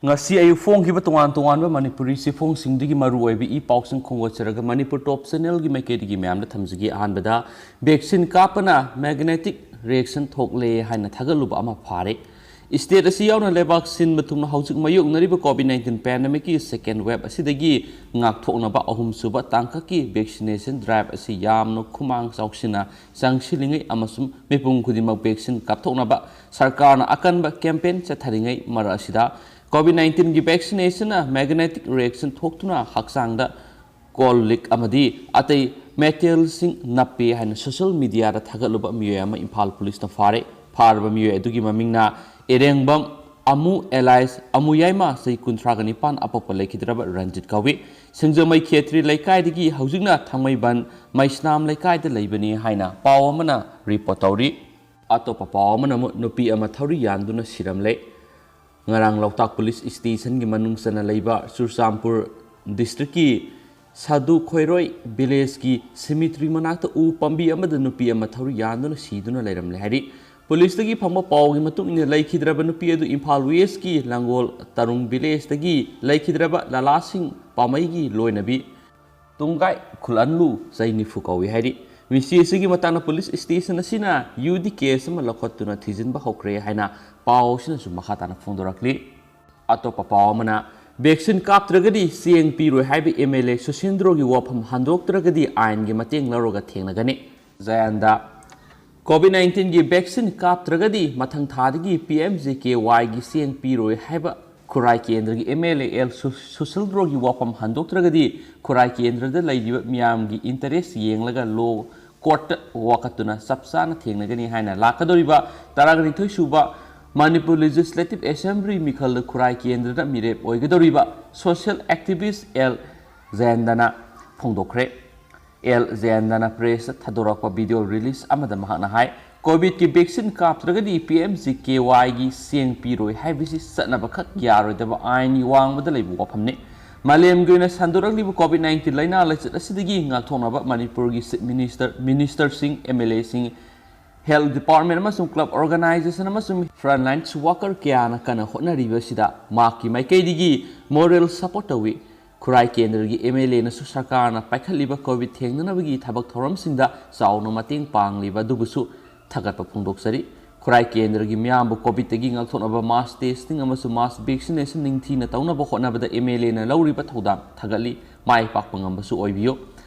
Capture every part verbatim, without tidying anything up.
ꯉꯁꯤ ꯑꯌꯨꯛ ꯐꯣꯡꯈꯤꯕ ꯇꯣꯉꯥꯟ ꯇꯣꯉꯥꯟꯕ ꯃꯅꯤꯄꯨꯔꯤ ꯆꯦꯐꯣꯡꯁꯤꯡꯗꯒꯤ ꯃꯔꯨ ꯑꯣꯏꯕ ꯏ ꯄꯥꯎꯁꯤꯡ ꯈꯣꯝꯒꯠꯆꯔꯒ ꯃꯅꯤꯄꯨꯔ ꯇꯣꯞ ꯆꯦꯅꯦꯜꯒꯤ ꯃꯥꯏꯀꯩꯗꯒꯤ ꯃꯌꯥꯝꯗ ꯊꯝꯖꯒꯦ꯫ ꯑꯍꯥꯟꯕꯗ, ꯚꯦꯛꯁꯤꯟ ꯀꯥꯞꯄꯅ ꯃꯦꯒꯅꯦꯇꯤꯛ ꯔꯤꯌꯦꯛꯁꯟ ꯊꯣꯛꯂꯦ ꯍꯥꯏꯅ ꯊꯥꯒꯠꯂꯨꯕ ꯑꯃ ꯐꯥꯔꯦ꯫ ꯁ꯭ꯇꯦꯠ ꯑꯁꯤ ꯌꯥꯎꯅ ꯂꯩꯕꯥꯛ ꯁꯤꯟꯕ ꯊꯨꯡꯅ ꯍꯧꯖꯤꯛ ꯃꯥꯌꯣꯛꯅꯔꯤꯕ ꯀꯣꯚꯤꯗ ꯅꯥꯏꯟꯇꯤꯟ ꯄꯦꯟꯗꯦꯃꯤꯛꯀꯤ ꯁꯦꯀꯦꯟ ꯋꯦꯕ ꯑꯁꯤꯗꯒꯤ ꯉꯥꯛꯊꯣꯛꯅꯕ ꯑꯍꯨꯝꯁꯨꯕ ꯇꯥꯡꯀꯛꯀꯤ ꯚꯦꯛꯁꯤꯅꯦꯁꯟ ꯗ꯭ꯔꯥꯏꯚ ꯑꯁꯤ ꯌꯥꯝꯅ ꯈꯨꯃꯥꯡ ꯆꯥꯎꯁꯤꯟꯅ ꯆꯪꯁꯤꯜꯂꯤꯉꯩ ꯑꯃꯁꯨꯡ ꯃꯤꯄꯨꯝ ꯈꯨꯗꯤꯡꯃꯛ ꯚꯦꯛꯁꯤꯟ ꯀꯥꯞꯊꯣꯛꯅꯕ ꯁꯔꯀꯥꯔꯅ ꯑꯀꯟꯕ ꯀꯦꯝꯄꯦꯟ ꯆꯠꯊꯔꯤꯉꯩ ꯃꯔꯛ ꯑꯁꯤꯗ, ꯀꯣꯚꯤꯗ ꯅꯥꯏꯟꯇꯤꯟꯒꯤ ꯚꯦꯛꯁꯤꯅꯦꯁꯟꯅ ꯃꯦꯒꯅꯦꯇꯤꯛ ꯔꯤꯌꯦꯛꯁꯟ ꯊꯣꯛꯇꯨꯅ ꯍꯛꯆꯥꯡꯗ ꯀꯣꯜ ꯂꯤꯛ ꯑꯃꯗꯤ ꯑꯇꯩ ꯃꯦꯇꯦꯜꯁꯤꯡ ꯅꯞꯄꯦ ꯍꯥꯏꯅ ꯁꯣꯁꯤꯌꯦꯜ ꯃꯤꯗꯤꯌꯥꯗ ꯊꯥꯒꯠꯂꯨꯕ ꯃꯤꯑꯣꯏ ꯑꯃ ꯏꯝꯐꯥꯜ ꯄꯨꯂꯤꯁꯅ ꯐꯥꯔꯦ꯫ ꯐꯥꯔꯕ ꯃꯤꯑꯣꯏ ꯑꯗꯨꯒꯤ ꯃꯃꯤꯡꯅ ꯏꯔꯦꯡꯕꯝ ꯑꯃꯨ ꯑꯦꯂꯥꯏꯁ ꯑꯃꯨꯌꯥꯏꯃ, ꯆꯍꯤ ꯀꯨꯟꯊ꯭ꯔꯥꯒ ꯅꯤꯄꯥꯟ, ꯑꯄꯣꯛꯄ ꯂꯩꯈꯤꯗ꯭ꯔꯕ ꯔꯟꯖꯤꯠ ꯀꯧꯏ꯫ ꯁꯤꯡꯖꯃꯩ ꯈꯦꯇ꯭ꯔꯤ ꯂꯩꯀꯥꯏꯗꯒꯤ ꯍꯧꯖꯤꯛꯅ ꯊꯥꯡꯃꯩꯕꯟ ꯃꯩꯁꯅꯥꯝ ꯂꯩꯀꯥꯏꯗ ꯂꯩꯕꯅꯤ ꯍꯥꯏꯅ ꯄꯥꯎ ꯑꯃꯅ ꯔꯤꯄꯣꯔꯠ ꯇꯧꯔꯤ꯫ ꯑꯇꯣꯞꯄ ꯄꯥꯎ ꯑꯃꯅ ꯑꯃꯨꯛ ꯅꯨꯄꯤ ꯑꯃ ꯊꯧꯔꯤ ꯌꯥꯟꯗꯨꯅ ꯁꯤꯔꯝꯂꯦ꯫ ꯉꯔꯥꯡ ꯂꯣꯛꯇꯥꯛ ꯄꯨꯂꯤꯁ ꯁ꯭ꯇꯦꯁꯟꯒꯤ ꯃꯅꯨꯡ ꯆꯟꯅ ꯂꯩꯕ ꯆꯨꯔꯆꯥꯟꯄꯨꯔ ꯗꯤꯁꯇ꯭ꯔꯤꯛꯀꯤ ꯁꯥꯗꯨ ꯈꯣꯏꯔꯣꯏ ꯚꯤꯂꯦꯖꯀꯤ ꯁꯤꯃꯤꯇ꯭ꯔꯤ ꯃꯅꯥꯛꯇ ꯎ ꯄꯥꯝꯕꯤ ꯑꯃꯗ ꯅꯨꯄꯤ ꯑꯃ ꯊꯧꯔꯤ ꯌꯥꯟꯗꯨꯅ ꯁꯤꯗꯨꯅ ꯂꯩꯔꯝꯂꯦ ꯍꯥꯏꯔꯤ꯫ ꯄꯨꯂꯤꯁꯇꯒꯤ ꯐꯪꯕ ꯄꯥꯎꯒꯤ ꯃꯇꯨꯡ ꯏꯟꯅ, ꯂꯩꯈꯤꯗ꯭ꯔꯕ ꯅꯨꯄꯤ ꯑꯗꯨ ꯏꯝꯐꯥꯜ ꯋꯦꯁꯀꯤ ꯂꯪꯒꯣꯜ ꯇꯔꯨꯡ ꯚꯤꯂꯦꯖꯇꯒꯤ ꯂꯩꯈꯤꯗ꯭ꯔꯕ ꯂꯂꯥꯁꯤꯡ ꯄꯥꯝꯃꯩꯒꯤ ꯂꯣꯏꯅꯕꯤ ꯇꯨꯡꯒꯥꯏ ꯈꯨꯂꯟꯂꯨ, ꯆꯍꯤ ꯅꯤꯐꯨ ꯀꯧꯏ ꯍꯥꯏꯔꯤ꯫ ꯃꯤꯁꯤ ꯑꯁꯤꯒꯤ ꯃꯇꯥꯡꯗ ꯄꯨꯂꯤꯁ ꯁ꯭ꯇꯦꯁꯟ ꯑꯁꯤꯅ ꯌꯨ ꯗꯤ ꯀꯦꯁ ꯑꯃ ꯂꯧꯈꯠꯇꯨꯅ ꯊꯤꯖꯤꯟꯕ ꯍꯧꯈ꯭ꯔꯦ ꯍꯥꯏꯅ ꯄꯥꯎ ꯑꯁꯤꯅꯁꯨ ꯃꯈꯥ ꯇꯥꯅ ꯐꯣꯡꯗꯣꯔꯛꯂꯤ꯫ ꯑꯇꯣꯞꯄ ꯄꯥꯎ ꯑꯃꯅ, ꯚꯦꯛꯁꯤꯟ ꯀꯥꯞꯇ꯭ꯔꯒꯗꯤ ꯆꯦꯡ ꯄꯤꯔꯣꯏ ꯍꯥꯏꯕ ꯑꯦꯝ ꯑꯦꯜ ꯑꯦ ꯁꯨꯁꯤꯟꯗ꯭ꯔꯣꯒꯤ ꯋꯥꯐꯝ ꯍꯟꯗꯣꯛꯇ꯭ꯔꯒꯗꯤ ꯑꯥꯏꯟꯒꯤ ꯃꯇꯦꯡ ꯂꯧꯔꯒ ꯊꯦꯡꯅꯒꯅꯤ꯫ ꯖꯌꯟꯗ, ꯀꯣꯚꯤꯗ ꯅꯥꯏꯟꯇꯤꯟꯒꯤ ꯚꯦꯛꯁꯤꯟ ꯀꯥꯞꯇ꯭ꯔꯒꯗꯤ ꯃꯊꯪ ꯊꯥꯗꯒꯤ ꯄꯤ ꯑꯦꯝ ꯖꯦ ꯀꯦ ꯋꯥꯏꯒꯤ ꯆꯦꯡ ꯄꯤꯔꯣꯏ ꯍꯥꯏꯕ ꯈꯨꯔꯥꯏ ꯀꯦꯟꯗ꯭ꯔꯒꯤ ꯑꯦꯝ ꯑꯦꯜ ꯑꯦ ꯑꯦꯜ ꯁꯨ-, ꯁꯨꯁꯤꯜꯗ꯭ꯔꯣꯒꯤ ꯋꯥꯐꯝ ꯍꯟꯗꯣꯛꯇ꯭ꯔꯒꯗꯤ ꯈꯨꯔꯥꯏ ꯀꯦꯟꯗ꯭ꯔꯗ ꯂꯩꯔꯤꯕ ꯃꯤꯌꯥꯝꯒꯤ ꯏꯟꯇꯔꯦꯁ ꯌꯦꯡꯂꯒ ꯂꯣ ꯀꯣꯔꯠꯇ ꯋꯥꯀꯠꯇꯨꯅ ꯆꯞ ꯆꯥꯅ ꯊꯦꯡꯅꯒꯅꯤ ꯍꯥꯏꯅ ꯂꯥꯛꯀꯗꯧꯔꯤꯕ ꯇꯔꯥꯅꯤꯊꯣꯏ ꯁꯨꯕ ꯃꯅꯤꯄꯨꯔ ꯂꯦꯖꯤꯁꯂꯦꯇꯤꯚ ꯑꯦꯁꯦꯝꯕ꯭ꯂꯤ ꯃꯤꯈꯜꯗ ꯈꯨꯔꯥꯏ ꯀꯦꯟꯗ꯭ꯔꯗ ꯃꯤꯔꯦꯞ ꯑꯣꯏꯒꯗꯧꯔꯤꯕ ꯁꯣꯁꯤꯌꯦꯜ ꯑꯦꯛꯇꯤꯚꯤꯁ ꯑꯦꯜ ꯖꯌꯟꯗꯅ ꯐꯣꯡꯗꯣꯛꯈ꯭ꯔꯦ꯫ ꯑꯦꯜ ꯖꯌꯟꯗꯅ ꯄ꯭ꯔꯦꯁꯇ ꯊꯥꯗꯣꯔꯛꯄ ꯚꯤꯗꯤꯑꯣ ꯔꯤꯂꯤꯖ ꯑꯃꯗ ꯃꯍꯥꯛꯅ ꯍꯥꯏ, ꯀꯣꯚꯤꯗꯀꯤ ꯚꯦꯛꯁꯤꯟ ꯀꯥꯞꯇ꯭ꯔꯒꯗꯤ ꯄꯤ ꯑꯦꯝ ꯖꯤ ꯀꯦ ꯋꯥꯏꯒꯤ ꯆꯦꯡ ꯄꯤꯔꯣꯏ ꯍꯥꯏꯕꯁꯤ ꯆꯠꯅꯕꯈꯛ ꯌꯥꯔꯣꯏꯗꯕ ꯑꯥꯏꯟꯒꯤ ꯋꯥꯡꯃꯗ ꯂꯩꯕ ꯋꯥꯐꯝꯅꯤ꯫ ꯃꯥꯂꯦꯝꯒꯤ ꯑꯣꯏꯅ ꯁꯟꯗꯣꯔꯛꯂꯤꯕ ꯀꯣꯚꯤꯗ ꯅꯥꯏꯟꯇꯤꯟ ꯂꯥꯏꯅꯥ ꯂꯥꯏꯆꯠ ꯑꯁꯤꯗꯒꯤ ꯉꯥꯛꯊꯣꯛꯅꯕ ꯃꯅꯤꯄꯨꯔꯒꯤ ꯆꯤꯐ ꯃꯤꯅꯤꯁꯇꯔ, ꯃꯤꯅꯤꯁꯇꯔꯁꯤꯡ, ꯑꯦꯝ ꯑꯦꯜ ꯑꯦꯁꯤꯡ, Health Department ꯑꯃꯁꯨꯡ club organization ꯑꯃꯁꯨꯡ frontline worker ꯀꯌꯥꯅ ꯀꯟꯅ ꯍꯣꯠꯅꯔꯤꯕꯁꯤꯗ ꯃꯍꯥꯛꯀꯤ ꯃꯥꯏꯀꯩꯗꯒꯤ moral support ꯇꯧꯏ꯫ ꯈꯨꯔꯥꯏ ꯀꯦꯟꯗ꯭ꯔꯒꯤ MLAꯅꯁꯨ ꯁꯔꯀꯥꯔꯅ ꯄꯥꯏꯈꯠꯂꯤꯕ COVID ꯊꯦꯡꯅꯅꯕꯒꯤ ꯊꯕꯛ ꯊꯧꯔꯝꯁꯤꯡꯗ ꯆꯥꯎꯅ ꯃꯇꯦꯡ ꯄꯥꯡꯂꯤꯕ ꯑꯗꯨꯕꯨꯁꯨ ꯊꯥꯒꯠꯄ ꯐꯣꯡꯗꯣꯛꯆꯔꯤ꯫ ꯈꯨꯔꯥꯏ ꯀꯦꯟꯗ꯭ꯔꯒꯤ ꯃꯤꯌꯥꯝꯕꯨ COVIDꯇꯒꯤ ꯉꯥꯛꯊꯣꯛꯅꯕ mass testing ꯑꯃꯁꯨꯡ mass vaccination ꯅꯤꯡꯊꯤꯅ ꯇꯧꯅꯕ ꯍꯣꯠꯅꯕꯗ MLAꯅ ꯂꯧꯔꯤꯕ ꯊꯧꯗꯥꯡ ꯊꯥꯒꯠꯂꯤ꯫ ꯃꯥꯏ ꯄꯥꯛꯄ ꯉꯝꯕꯁꯨ ꯑꯣꯏꯕꯤꯌꯨ꯫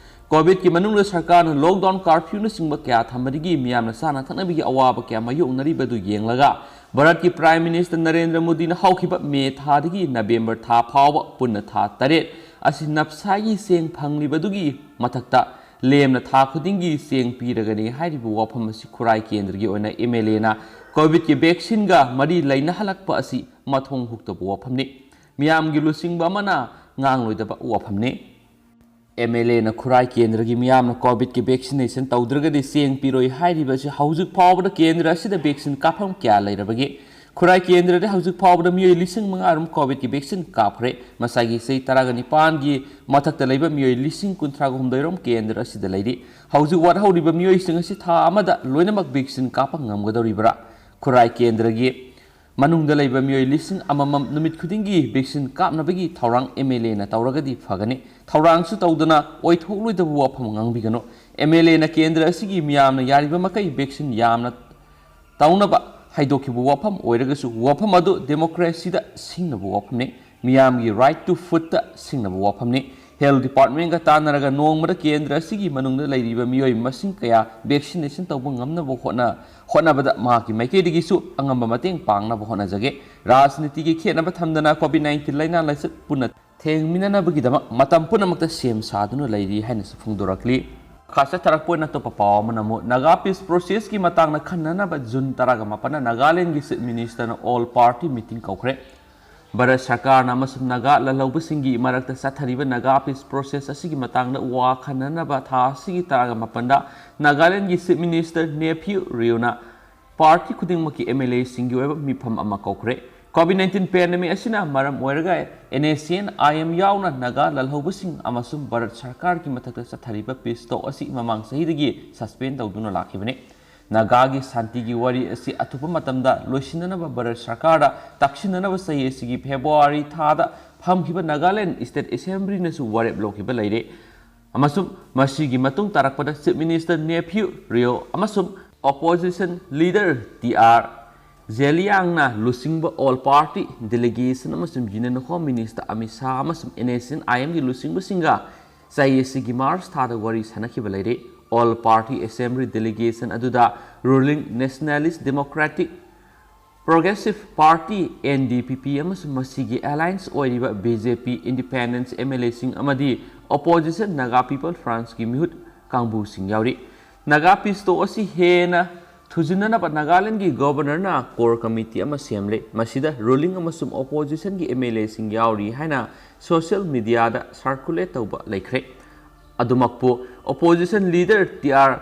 COVIDꯀꯤ ꯃꯅꯨꯡꯗ ꯁꯔꯀꯥꯔꯅ lockdown, curfewꯅꯆꯤꯡꯕ ꯀꯌꯥ ꯊꯝꯕꯗꯒꯤ ꯃꯤꯌꯥꯝꯅ ꯆꯥꯅ ꯊꯛꯅꯕꯒꯤ ꯑꯋꯥꯕ ꯀꯌꯥ ꯃꯥꯌꯣꯛꯅꯔꯤꯕꯗꯨ ꯌꯦꯡꯂꯒ ꯚꯥꯔꯠꯀꯤ Prime Minister ꯅꯔꯦꯟꯗ꯭ꯔ ꯃꯣꯗꯤꯅ ꯍꯧꯈꯤꯕ ꯃꯦ ꯊꯥꯗꯒꯤ ꯅꯕꯦꯝꯕꯔ ꯊꯥ ꯐꯥꯎꯕ ꯄꯨꯟꯅ ꯊꯥ ꯇꯔꯦꯠ ꯑꯁꯤ ꯅꯞꯁꯥꯒꯤ ꯁꯦꯡ ꯐꯪꯂꯤꯕꯗꯨꯒꯤ ꯃꯊꯛꯇ ꯂꯦꯝꯅ ꯊꯥ ꯈꯨꯗꯤꯡꯒꯤ ꯆꯦꯡ ꯄꯤꯔꯒꯅꯤ ꯍꯥꯏꯔꯤꯕ ꯋꯥꯐꯝ ꯑꯁꯤ ꯈꯨꯔꯥꯏ ꯀꯦꯟꯗ꯭ꯔꯒꯤ ꯑꯣꯏꯅ MLAꯅ COVIDꯀꯤ vaccineꯒ ꯃꯔꯤ ꯂꯩꯅꯍꯜꯂꯛꯄ ꯑꯁꯤ ꯃꯊꯣꯡ ꯍꯨꯛꯇꯕ ꯋꯥꯐꯝꯅꯤ꯫ ꯃꯤꯌꯥꯝꯒꯤ ꯂꯨꯆꯤꯡꯕ ꯑꯃꯅ ꯉꯥꯡꯂꯣꯏꯗꯕ ꯋꯥꯐꯝꯅꯤ꯫ MLAꯅ ꯈꯨꯔꯥꯏ ꯀꯦꯟꯗ꯭ꯔꯒꯤ ꯃꯤꯌꯥꯝꯅ COVIDꯀꯤ vaccination ꯇꯧꯗ꯭ꯔꯒꯗꯤ ꯆꯦꯡ ꯄꯤꯔꯣꯏ ꯍꯥꯏꯔꯤꯕ ꯑꯁꯤ ꯍꯧꯖꯤꯛ ꯐꯥꯎꯕꯗ ꯀꯦꯟꯗ꯭ꯔ ꯑꯁꯤꯗ vaccine ꯀꯥꯞꯐꯝ ꯀꯌꯥ ꯂꯩꯔꯕꯒꯦ? ꯈꯨꯔꯥꯏ ꯀꯦꯟꯗ꯭ꯔꯗ ꯍꯧꯖꯤꯛ ꯐꯥꯎꯕꯗ ꯃꯤꯑꯣꯏ ꯂꯤꯁꯤꯡ ꯃꯉꯥ ꯔꯣꯝ COVIDꯀꯤ vaccine ꯀꯥꯞꯈ꯭ꯔꯦ꯫ ꯃꯁꯥꯒꯤ ꯆꯍꯤ ꯇꯔꯥꯒ ꯅꯤꯄꯥꯟꯒꯤ ꯃꯊꯛꯇ ꯂꯩꯕ ꯃꯤꯑꯣꯏ ꯂꯤꯁꯤꯡ ꯀꯨꯟꯊ꯭ꯔꯥꯒ ꯍꯨꯝꯗꯣꯏ ꯔꯣꯝ ꯀꯦꯟꯗ꯭ꯔ ꯑꯁꯤꯗ ꯂꯩꯔꯤ꯫ ꯍꯧꯖꯤꯛ ꯋꯥꯠꯍꯧꯔꯤꯕ ꯃꯤꯑꯣꯏꯁꯤꯡ ꯑꯁꯤ ꯊꯥ ꯑꯃꯗ ꯂꯣꯏꯅꯃꯛ vaccine ꯀꯥꯞꯄ ꯉꯝꯒꯗꯧꯔꯤꯕ꯭ꯔꯥ? ꯈꯨꯔꯥꯏ ꯀꯦꯟꯗ꯭ꯔꯒꯤ ꯃꯅꯨꯡꯗ ꯂꯩꯕ ꯃꯤꯑꯣꯏ ꯂꯤꯁꯤꯡ ꯑꯃꯃꯝ ꯅꯨꯃꯤꯠ ꯈꯨꯗꯤꯡꯒꯤ vaccine ꯀꯥꯞꯅꯕꯒꯤ ꯊꯧꯔꯥꯡ MLAꯅ ꯇꯧꯔꯒꯗꯤ ꯐꯒꯅꯤ꯫ ꯊꯧꯔꯥꯡꯁꯨ ꯇꯧꯗꯅ ꯑꯣꯏꯊꯣꯛꯂꯣꯏꯗꯕ ꯋꯥꯐꯝ ꯉꯥꯡꯕꯤꯒꯅꯨ꯫ MLAꯅ ꯀꯦꯟꯗ꯭ꯔ ꯑꯁꯤꯒꯤ ꯃꯤꯌꯥꯝꯅ ꯌꯥꯔꯤꯕ ꯃꯈꯩ vaccine ꯌꯥꯝꯅ ꯇꯧꯅꯕ ꯍꯥꯏꯗꯣꯛꯈꯤꯕ ꯋꯥꯐꯝ ꯑꯣꯏꯔꯒꯁꯨ, ꯋꯥꯐꯝ ꯑꯗꯨ democracyꯗ ꯁꯤꯡꯅꯕ ꯋꯥꯐꯝꯅꯤ꯫ ꯃꯤꯌꯥꯝꯒꯤ right to foodꯇ ꯁꯤꯡꯅꯕ ꯋꯥꯐꯝꯅꯤ꯫ Health Departmentꯒ ꯇꯥꯟꯅꯔꯒ ꯅꯣꯡꯃꯗ ꯀꯦꯟꯗ꯭ꯔ ꯑꯁꯤꯒꯤ ꯃꯅꯨꯡꯗ ꯂꯩꯔꯤꯕ ꯃꯤꯑꯣꯏ ꯃꯁꯤꯡ ꯀꯌꯥ vaccination ꯇꯧꯕ ꯉꯝꯅꯕ ꯍꯣꯠꯅ-, ꯍꯣꯠꯅꯕꯗ ꯃꯍꯥꯛꯀꯤ ꯃꯥꯏꯀꯩꯗꯒꯤꯁꯨ ꯑꯉꯝꯕ ꯃꯇꯦꯡ ꯄꯥꯡꯅꯕ ꯍꯣꯠꯅꯖꯒꯦ꯫ ꯔꯥꯖꯅꯤꯇꯤꯒꯤ ꯈꯦꯠꯅꯕ ꯊꯝꯗꯅ COVID nineteen ꯂꯥꯏꯅꯥ ꯂꯥꯏꯆꯠ ꯄꯨꯟꯅ ꯊꯦꯡꯃꯤꯟꯅꯅꯕꯒꯤꯗꯃꯛ ꯃꯇꯝ ꯄꯨꯝꯅꯃꯛꯇ ꯁꯦꯝ ꯁꯥꯗꯨꯅ ꯂꯩꯔꯤ ꯍꯥꯏꯅꯁꯨ ꯐꯣꯡꯗꯣꯔꯛꯂꯤ꯫ ꯃꯈꯥ ꯆꯠꯊꯔꯛꯄ ꯑꯣꯏꯅ ꯑꯇꯣꯞꯄ ꯄꯥꯎ ꯑꯃꯅ ꯑꯃꯨꯛ Naga Peace Processꯀꯤ ꯃꯇꯥꯡꯗ ꯈꯟꯅꯅꯕ ꯖꯨꯟ ꯇꯔꯥꯒ ꯃꯥꯄꯟꯗ ꯅꯥꯒꯥꯂꯦꯟꯗꯒꯤ Chief Ministerꯅ all party meeting ꯀꯧꯈ꯭ꯔꯦ꯫ Bharat ꯁꯔꯀꯥꯔꯅ ꯑꯃꯁꯨꯡ ꯅꯥꯒꯥ ꯂꯥꯜꯍꯧꯕꯁꯤꯡꯒꯤ ꯃꯔꯛꯇ ꯆꯠꯊꯔꯤꯕ Naga Peace Process ꯑꯁꯤꯒꯤ ꯃꯇꯥꯡꯗ ꯋꯥ ꯈꯟꯅꯅꯕ ꯊꯥ ꯑꯁꯤꯒꯤ ꯇꯔꯥꯒ ꯃꯥꯄꯟꯗ ꯅꯥꯒꯥꯂꯦꯟꯗꯒꯤ Chief Minister Neiphiu Rioꯅ party ꯈꯨꯗꯤꯡꯃꯛꯀꯤ MLAꯁꯤꯡꯒꯤ ꯑꯣꯏꯕ ꯃꯤꯐꯝ ꯑꯃ ꯀꯧꯈ꯭ꯔꯦ꯫ COVID nineteen pandemic ꯑꯁꯤꯅ ꯃꯔꯝ ꯑꯣꯏꯔꯒ NSCN-IM ꯌꯥꯎꯅ ꯅꯥꯒꯥ ꯂꯥꯜꯍꯧꯕꯁꯤꯡ ꯑꯃꯁꯨꯡ ꯚꯥꯔꯠ ꯁꯔꯀꯥꯔꯒꯤ ꯃꯊꯛꯇ ꯆꯠꯊꯔꯤꯕ peace talk ꯑꯁꯤ ꯃꯃꯥꯡ ꯆꯍꯤꯗꯒꯤ suspend ꯇꯧꯗꯨꯅ ꯂꯥꯛꯈꯤꯕꯅꯤ꯫ ꯅꯥꯒꯥꯒꯤ ꯁꯥꯟꯇꯤꯒꯤ ꯋꯥꯔꯤ ꯑꯁꯤ ꯑꯊꯨꯕ ꯃꯇꯝꯗ ꯂꯣꯏꯁꯤꯟꯅꯅꯕ ꯚꯥꯔꯠ ꯁꯔꯀꯥꯔꯗ ꯇꯛꯁꯤꯟꯅꯅꯕ ꯆꯍꯤ ꯑꯁꯤꯒꯤ ꯐꯦꯕ꯭ꯔꯨꯋꯥꯔꯤ ꯊꯥꯗ ꯐꯝꯈꯤꯕ ꯅꯥꯒꯥꯂꯦꯟ ꯁ꯭ꯇꯦꯠ ꯑꯦꯁꯦꯝꯕ꯭ꯂꯤꯅꯁꯨ ꯋꯥꯔꯦꯞ ꯂꯧꯈꯤꯕ ꯂꯩꯔꯦ꯫ ꯑꯃꯁꯨꯡ ꯃꯁꯤꯒꯤ ꯃꯇꯨꯡ ꯇꯥꯔꯛꯄꯗ ꯆꯤꯐ ꯃꯤꯅꯤꯁꯇꯔ ꯅꯦꯐ꯭ꯌꯨ ꯔꯤꯑꯣ ꯑꯃꯁꯨꯡ ꯑꯣꯄꯣꯖꯤꯁꯟ ꯂꯤꯗꯔ ꯇꯤ ꯑꯥꯔ ꯖꯦꯂꯤꯌꯥꯡꯅ ꯂꯨꯆꯤꯡꯕ ꯑꯣꯜ ꯄꯥꯔꯇꯤ ꯗꯦꯂꯤꯒꯦꯁꯟ ꯑꯃꯁꯨꯡ union home minister Amit Shah ꯑꯃꯁꯨꯡ ꯑꯦꯟ ꯑꯦꯁ ꯑꯦꯟ ꯑꯥꯏ ꯑꯦꯝꯒꯤ ꯂꯨꯆꯤꯡꯕꯁꯤꯡꯒ ꯆꯍꯤ ꯑꯁꯤꯒꯤ ꯃꯥꯔꯆ ꯊꯥꯗ ꯋꯥꯔꯤ ꯁꯥꯟꯅꯈꯤꯕ ꯂꯩꯔꯦ꯫ ꯑꯣꯜ ꯄꯥꯔꯇꯤ ꯑꯦꯁꯦꯝꯕ꯭ꯂꯤ ꯗꯦꯂꯤꯒꯦꯁꯟ ꯑꯗꯨꯗ ruling nationalist democratic progressive party, N D P P, ꯑꯃꯁꯨꯡ ꯃꯁꯤꯒꯤ ꯑꯦꯂꯥꯏꯟꯁ ꯑꯣꯏꯔꯤꯕ B J P, independents M L ꯑꯦꯁꯤꯡ ꯑꯃꯗꯤ ꯑꯣꯄꯣꯖꯤꯁꯟ ꯅꯥꯒꯥ ꯄꯤꯄꯜ ꯐ꯭ꯔꯟꯠꯀꯤ ꯃꯤꯍꯨꯠ ꯀꯥꯡꯕꯨꯁꯤꯡ ꯌꯥꯎꯔꯤ꯫ ꯅꯥꯒꯥ ꯄꯤꯁ ꯇꯣꯛ ꯑꯁꯤ ꯍꯦꯟꯅ ꯊꯨꯖꯤꯟꯅꯅꯕ ꯅꯥꯒꯥꯂꯦꯟꯒꯤ ꯒꯣꯚꯔꯅꯔꯅ ꯀꯣꯔ ꯀꯃꯤꯇꯤ ꯑꯃ ꯁꯦꯝꯂꯦ꯫ ꯃꯁꯤꯗ ꯔꯨꯂꯤꯡ ꯑꯃꯁꯨꯡ ꯑꯣꯄꯣꯖꯤꯁꯟꯒꯤ ꯑꯦꯝ ꯑꯦꯜ ꯑꯦꯁꯤꯡ ꯌꯥꯎꯔꯤ ꯍꯥꯏꯅ ꯁꯣꯁꯤꯌꯦꯜ ꯃꯤꯗꯤꯌꯥꯗ ꯁꯥꯔꯀꯨꯂꯦꯠ ꯇꯧꯕ ꯂꯩꯈ꯭ꯔꯦ꯫ ꯑꯗꯨꯃꯛꯄꯨ, ꯑꯣꯄꯣꯖꯤꯁꯟ ꯂꯤꯗꯔ ꯇꯤ ꯑꯥꯔ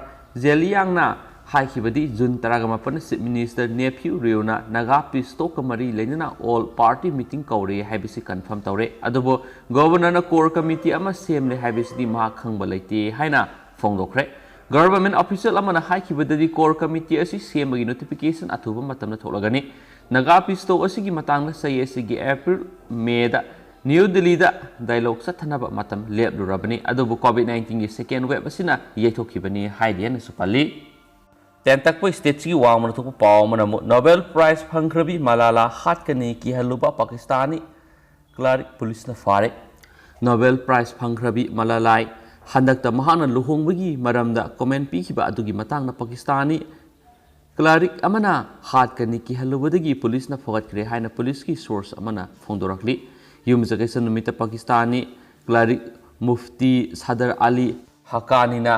ꯖꯦꯂꯤꯌꯥꯡꯅ ꯍꯥꯏꯈꯤꯕꯗꯤ ꯖꯨꯟ ꯇꯔꯥꯃꯥꯄꯟꯗ ꯆꯤꯐ ꯃꯤꯅꯤꯁꯇꯔ ꯅꯦꯐ꯭ꯌꯨ ꯔꯤꯑꯣꯅ ꯅꯥꯒꯥ ꯄꯤꯁ ꯇꯣꯛꯀ ꯃꯔꯤ ꯂꯩꯅꯅ ꯑꯣꯜ ꯄꯥꯔꯇꯤ ꯃꯤꯇꯤꯡ ꯀꯧꯔꯦ ꯍꯥꯏꯕꯁꯤ ꯀꯟꯐꯥꯔꯝ ꯇꯧꯔꯦ꯫ ꯑꯗꯨꯕꯨ ꯒꯣꯚꯔꯅꯔꯅ ꯀꯣꯔ ꯀꯃꯤꯇꯤ ꯑꯃ ꯁꯦꯝꯂꯦ ꯍꯥꯏꯕꯁꯤꯗꯤ ꯃꯍꯥꯛ ꯈꯪꯕ ꯂꯩꯇꯦ ꯍꯥꯏꯅ ꯐꯣꯡꯗꯣꯛꯈ꯭ꯔꯦ꯫ ꯒꯚꯔꯟꯃꯦꯟꯠ ꯑꯣꯐꯤꯁꯤꯌꯦꯜ ꯑꯃꯅ ꯍꯥꯏꯈꯤꯕꯗꯗꯤ ꯀꯣꯔ ꯀꯃꯤꯇꯤ ꯑꯁꯤ ꯁꯦꯝꯕꯒꯤ ꯅꯣꯇꯤꯐꯤꯀꯦꯁꯟ ꯑꯊꯨꯕ ꯃꯇꯝꯗ ꯊꯣꯛꯂꯒꯅꯤ꯫ ꯅꯥꯒꯥ ꯄꯤꯁ ꯇꯣꯛ ꯑꯁꯤꯒꯤ ꯃꯇꯥꯡꯗ ꯆꯍꯤ ꯑꯁꯤꯒꯤ ꯑꯦꯄ꯭ꯔꯤꯜ, ꯃꯦꯗ ꯅ꯭ꯌꯨ ꯗꯤꯜꯂꯤꯗ ꯗꯥꯏꯂꯣꯒ ꯆꯠꯊꯅꯕ ꯃꯇꯝ ꯂꯦꯞꯂꯨꯔꯕꯅꯤ, ꯑꯗꯨꯕꯨ ꯀꯣꯚꯤꯗ ꯅꯥꯏꯟꯇꯤꯟꯒꯤ ꯁꯦꯀꯦꯟ ꯋꯦꯕ ꯑꯁꯤꯅ ꯌꯩꯊꯣꯛꯈꯤꯕꯅꯤ ꯍꯥꯏꯔꯤ ꯍꯥꯏꯅꯁꯨ ꯄꯜꯂꯤ꯫ ꯇꯦꯟꯇꯛꯄ ꯁ꯭ꯇꯦꯠꯁꯤꯒꯤ ꯋꯥꯡꯃꯗ ꯊꯣꯛꯄ ꯄꯥꯎ ꯑꯃꯅ ꯑꯃꯨꯛ ꯅꯣꯕꯦꯜ ꯄ꯭ꯔꯥꯏꯖ ꯐꯪꯈ꯭ꯔꯕꯤ ꯃꯂꯥꯂꯥ ꯍꯥꯠꯀꯅꯤ ꯀꯤꯍꯜꯂꯨꯕ ꯄꯥꯀꯤꯁꯇꯥꯅꯤ ꯀ꯭ꯂꯥꯔꯤꯛ ꯄꯨꯂꯤꯁꯅ ꯐꯥꯔꯦ꯫ ꯅꯣꯕꯦꯜ ꯄ꯭ꯔꯥꯏꯖ ꯐꯪꯈ꯭ꯔꯕꯤ ꯃꯂꯥꯂꯥꯏ ꯍꯟꯗꯛꯇ ꯃꯍꯥꯛꯅ ꯂꯨꯍꯣꯡꯕꯒꯤ ꯃꯔꯝꯗ ꯀꯣꯃꯦꯟ ꯄꯤꯈꯤꯕ ꯑꯗꯨꯒꯤ ꯃꯇꯥꯡꯗ ꯄꯥꯀꯤꯁꯇꯥꯅꯤ ꯀ꯭ꯂꯥꯔꯤꯛ ꯑꯃꯅ ꯍꯥꯠꯀꯅꯤ ꯀꯤꯍꯜꯂꯨꯕꯗꯒꯤ ꯄꯨꯂꯤꯁꯅ ꯐꯒꯠꯈ꯭ꯔꯦ ꯍꯥꯏꯅ ꯄꯨꯂꯤꯁꯀꯤ ꯁꯣꯔꯁ ꯑꯃꯅ ꯐꯣꯡꯗꯣꯔꯛꯂꯤ꯫ ꯌꯨꯝꯁꯀꯩꯁ ꯅꯨꯃꯤꯠꯇ ꯄꯥꯀꯤꯁꯇꯥꯅꯤ ꯀ꯭ꯂꯥꯔꯤꯛ ꯃꯨꯐꯇꯤ ꯁꯗꯔ ꯑꯂꯤ ꯍꯛꯀꯥꯅꯤꯅ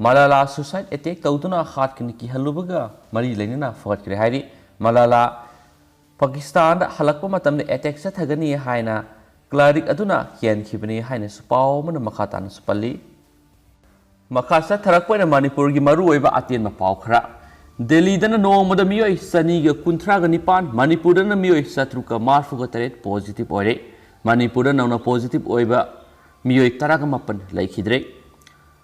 ꯃꯂꯥꯂꯥ ꯁꯨꯁꯥꯏꯗ ꯑꯦꯇꯦꯛ ꯇꯧꯗꯨꯅ ꯍꯥꯠꯀꯅꯤ ꯀꯤꯍꯜꯂꯨꯕꯒ ꯃꯔꯤ ꯂꯩꯅꯅ ꯐꯒꯠꯈ꯭ꯔꯦ ꯍꯥꯏꯔꯤ꯫ ꯃꯂꯥꯂꯥ ꯄꯥꯀꯤꯁꯇꯥꯟꯗ ꯍꯜꯂꯛꯄ ꯃꯇꯝꯗ ꯑꯦꯇꯦꯛ ꯆꯠꯊꯒꯅꯤ ꯍꯥꯏꯅ ꯀ꯭ꯂꯥꯔꯤꯛ ꯑꯗꯨꯅ ꯀꯤꯍꯟꯈꯤꯕꯅꯤ ꯍꯥꯏꯅꯁꯨ ꯄꯥꯎ ꯑꯃꯅ ꯃꯈꯥ ꯇꯥꯅꯁꯨ ꯄꯜꯂꯤ꯫ ꯃꯈꯥ ꯆꯠꯊꯔꯛꯄ ꯑꯣꯏꯅ ꯃꯅꯤꯄꯨꯔꯒꯤ ꯃꯔꯨꯑꯣꯏꯕ ꯑꯇꯦꯟꯕ ꯄꯥꯎ ꯈꯔ꯫ ꯗꯦꯜꯂꯤꯗꯅ ꯅꯣꯡꯃꯗ ꯃꯤꯑꯣꯏ ꯆꯅꯤꯒ ꯀꯨꯟꯊ꯭ꯔꯥꯒ ꯅꯤꯄꯥꯟ, ꯃꯅꯤꯄꯨꯔꯗꯅ ꯃꯤꯑꯣꯏ ꯆꯥꯇ꯭ꯔꯨꯛꯀ ꯃꯔꯐꯨꯒ ꯇꯔꯦꯠ ꯄꯣꯖꯤꯇꯤꯚ ꯑꯣꯏꯔꯦ꯫ ꯃꯅꯤꯄꯨꯔꯗ ꯅꯧꯅ ꯄꯣꯖꯤꯇꯤꯚ ꯑꯣꯏꯕ ꯃꯤꯑꯣꯏ ꯇꯔꯥꯒ ꯃꯥꯄꯟ ꯂꯩꯈꯤꯗ꯭ꯔꯦ꯫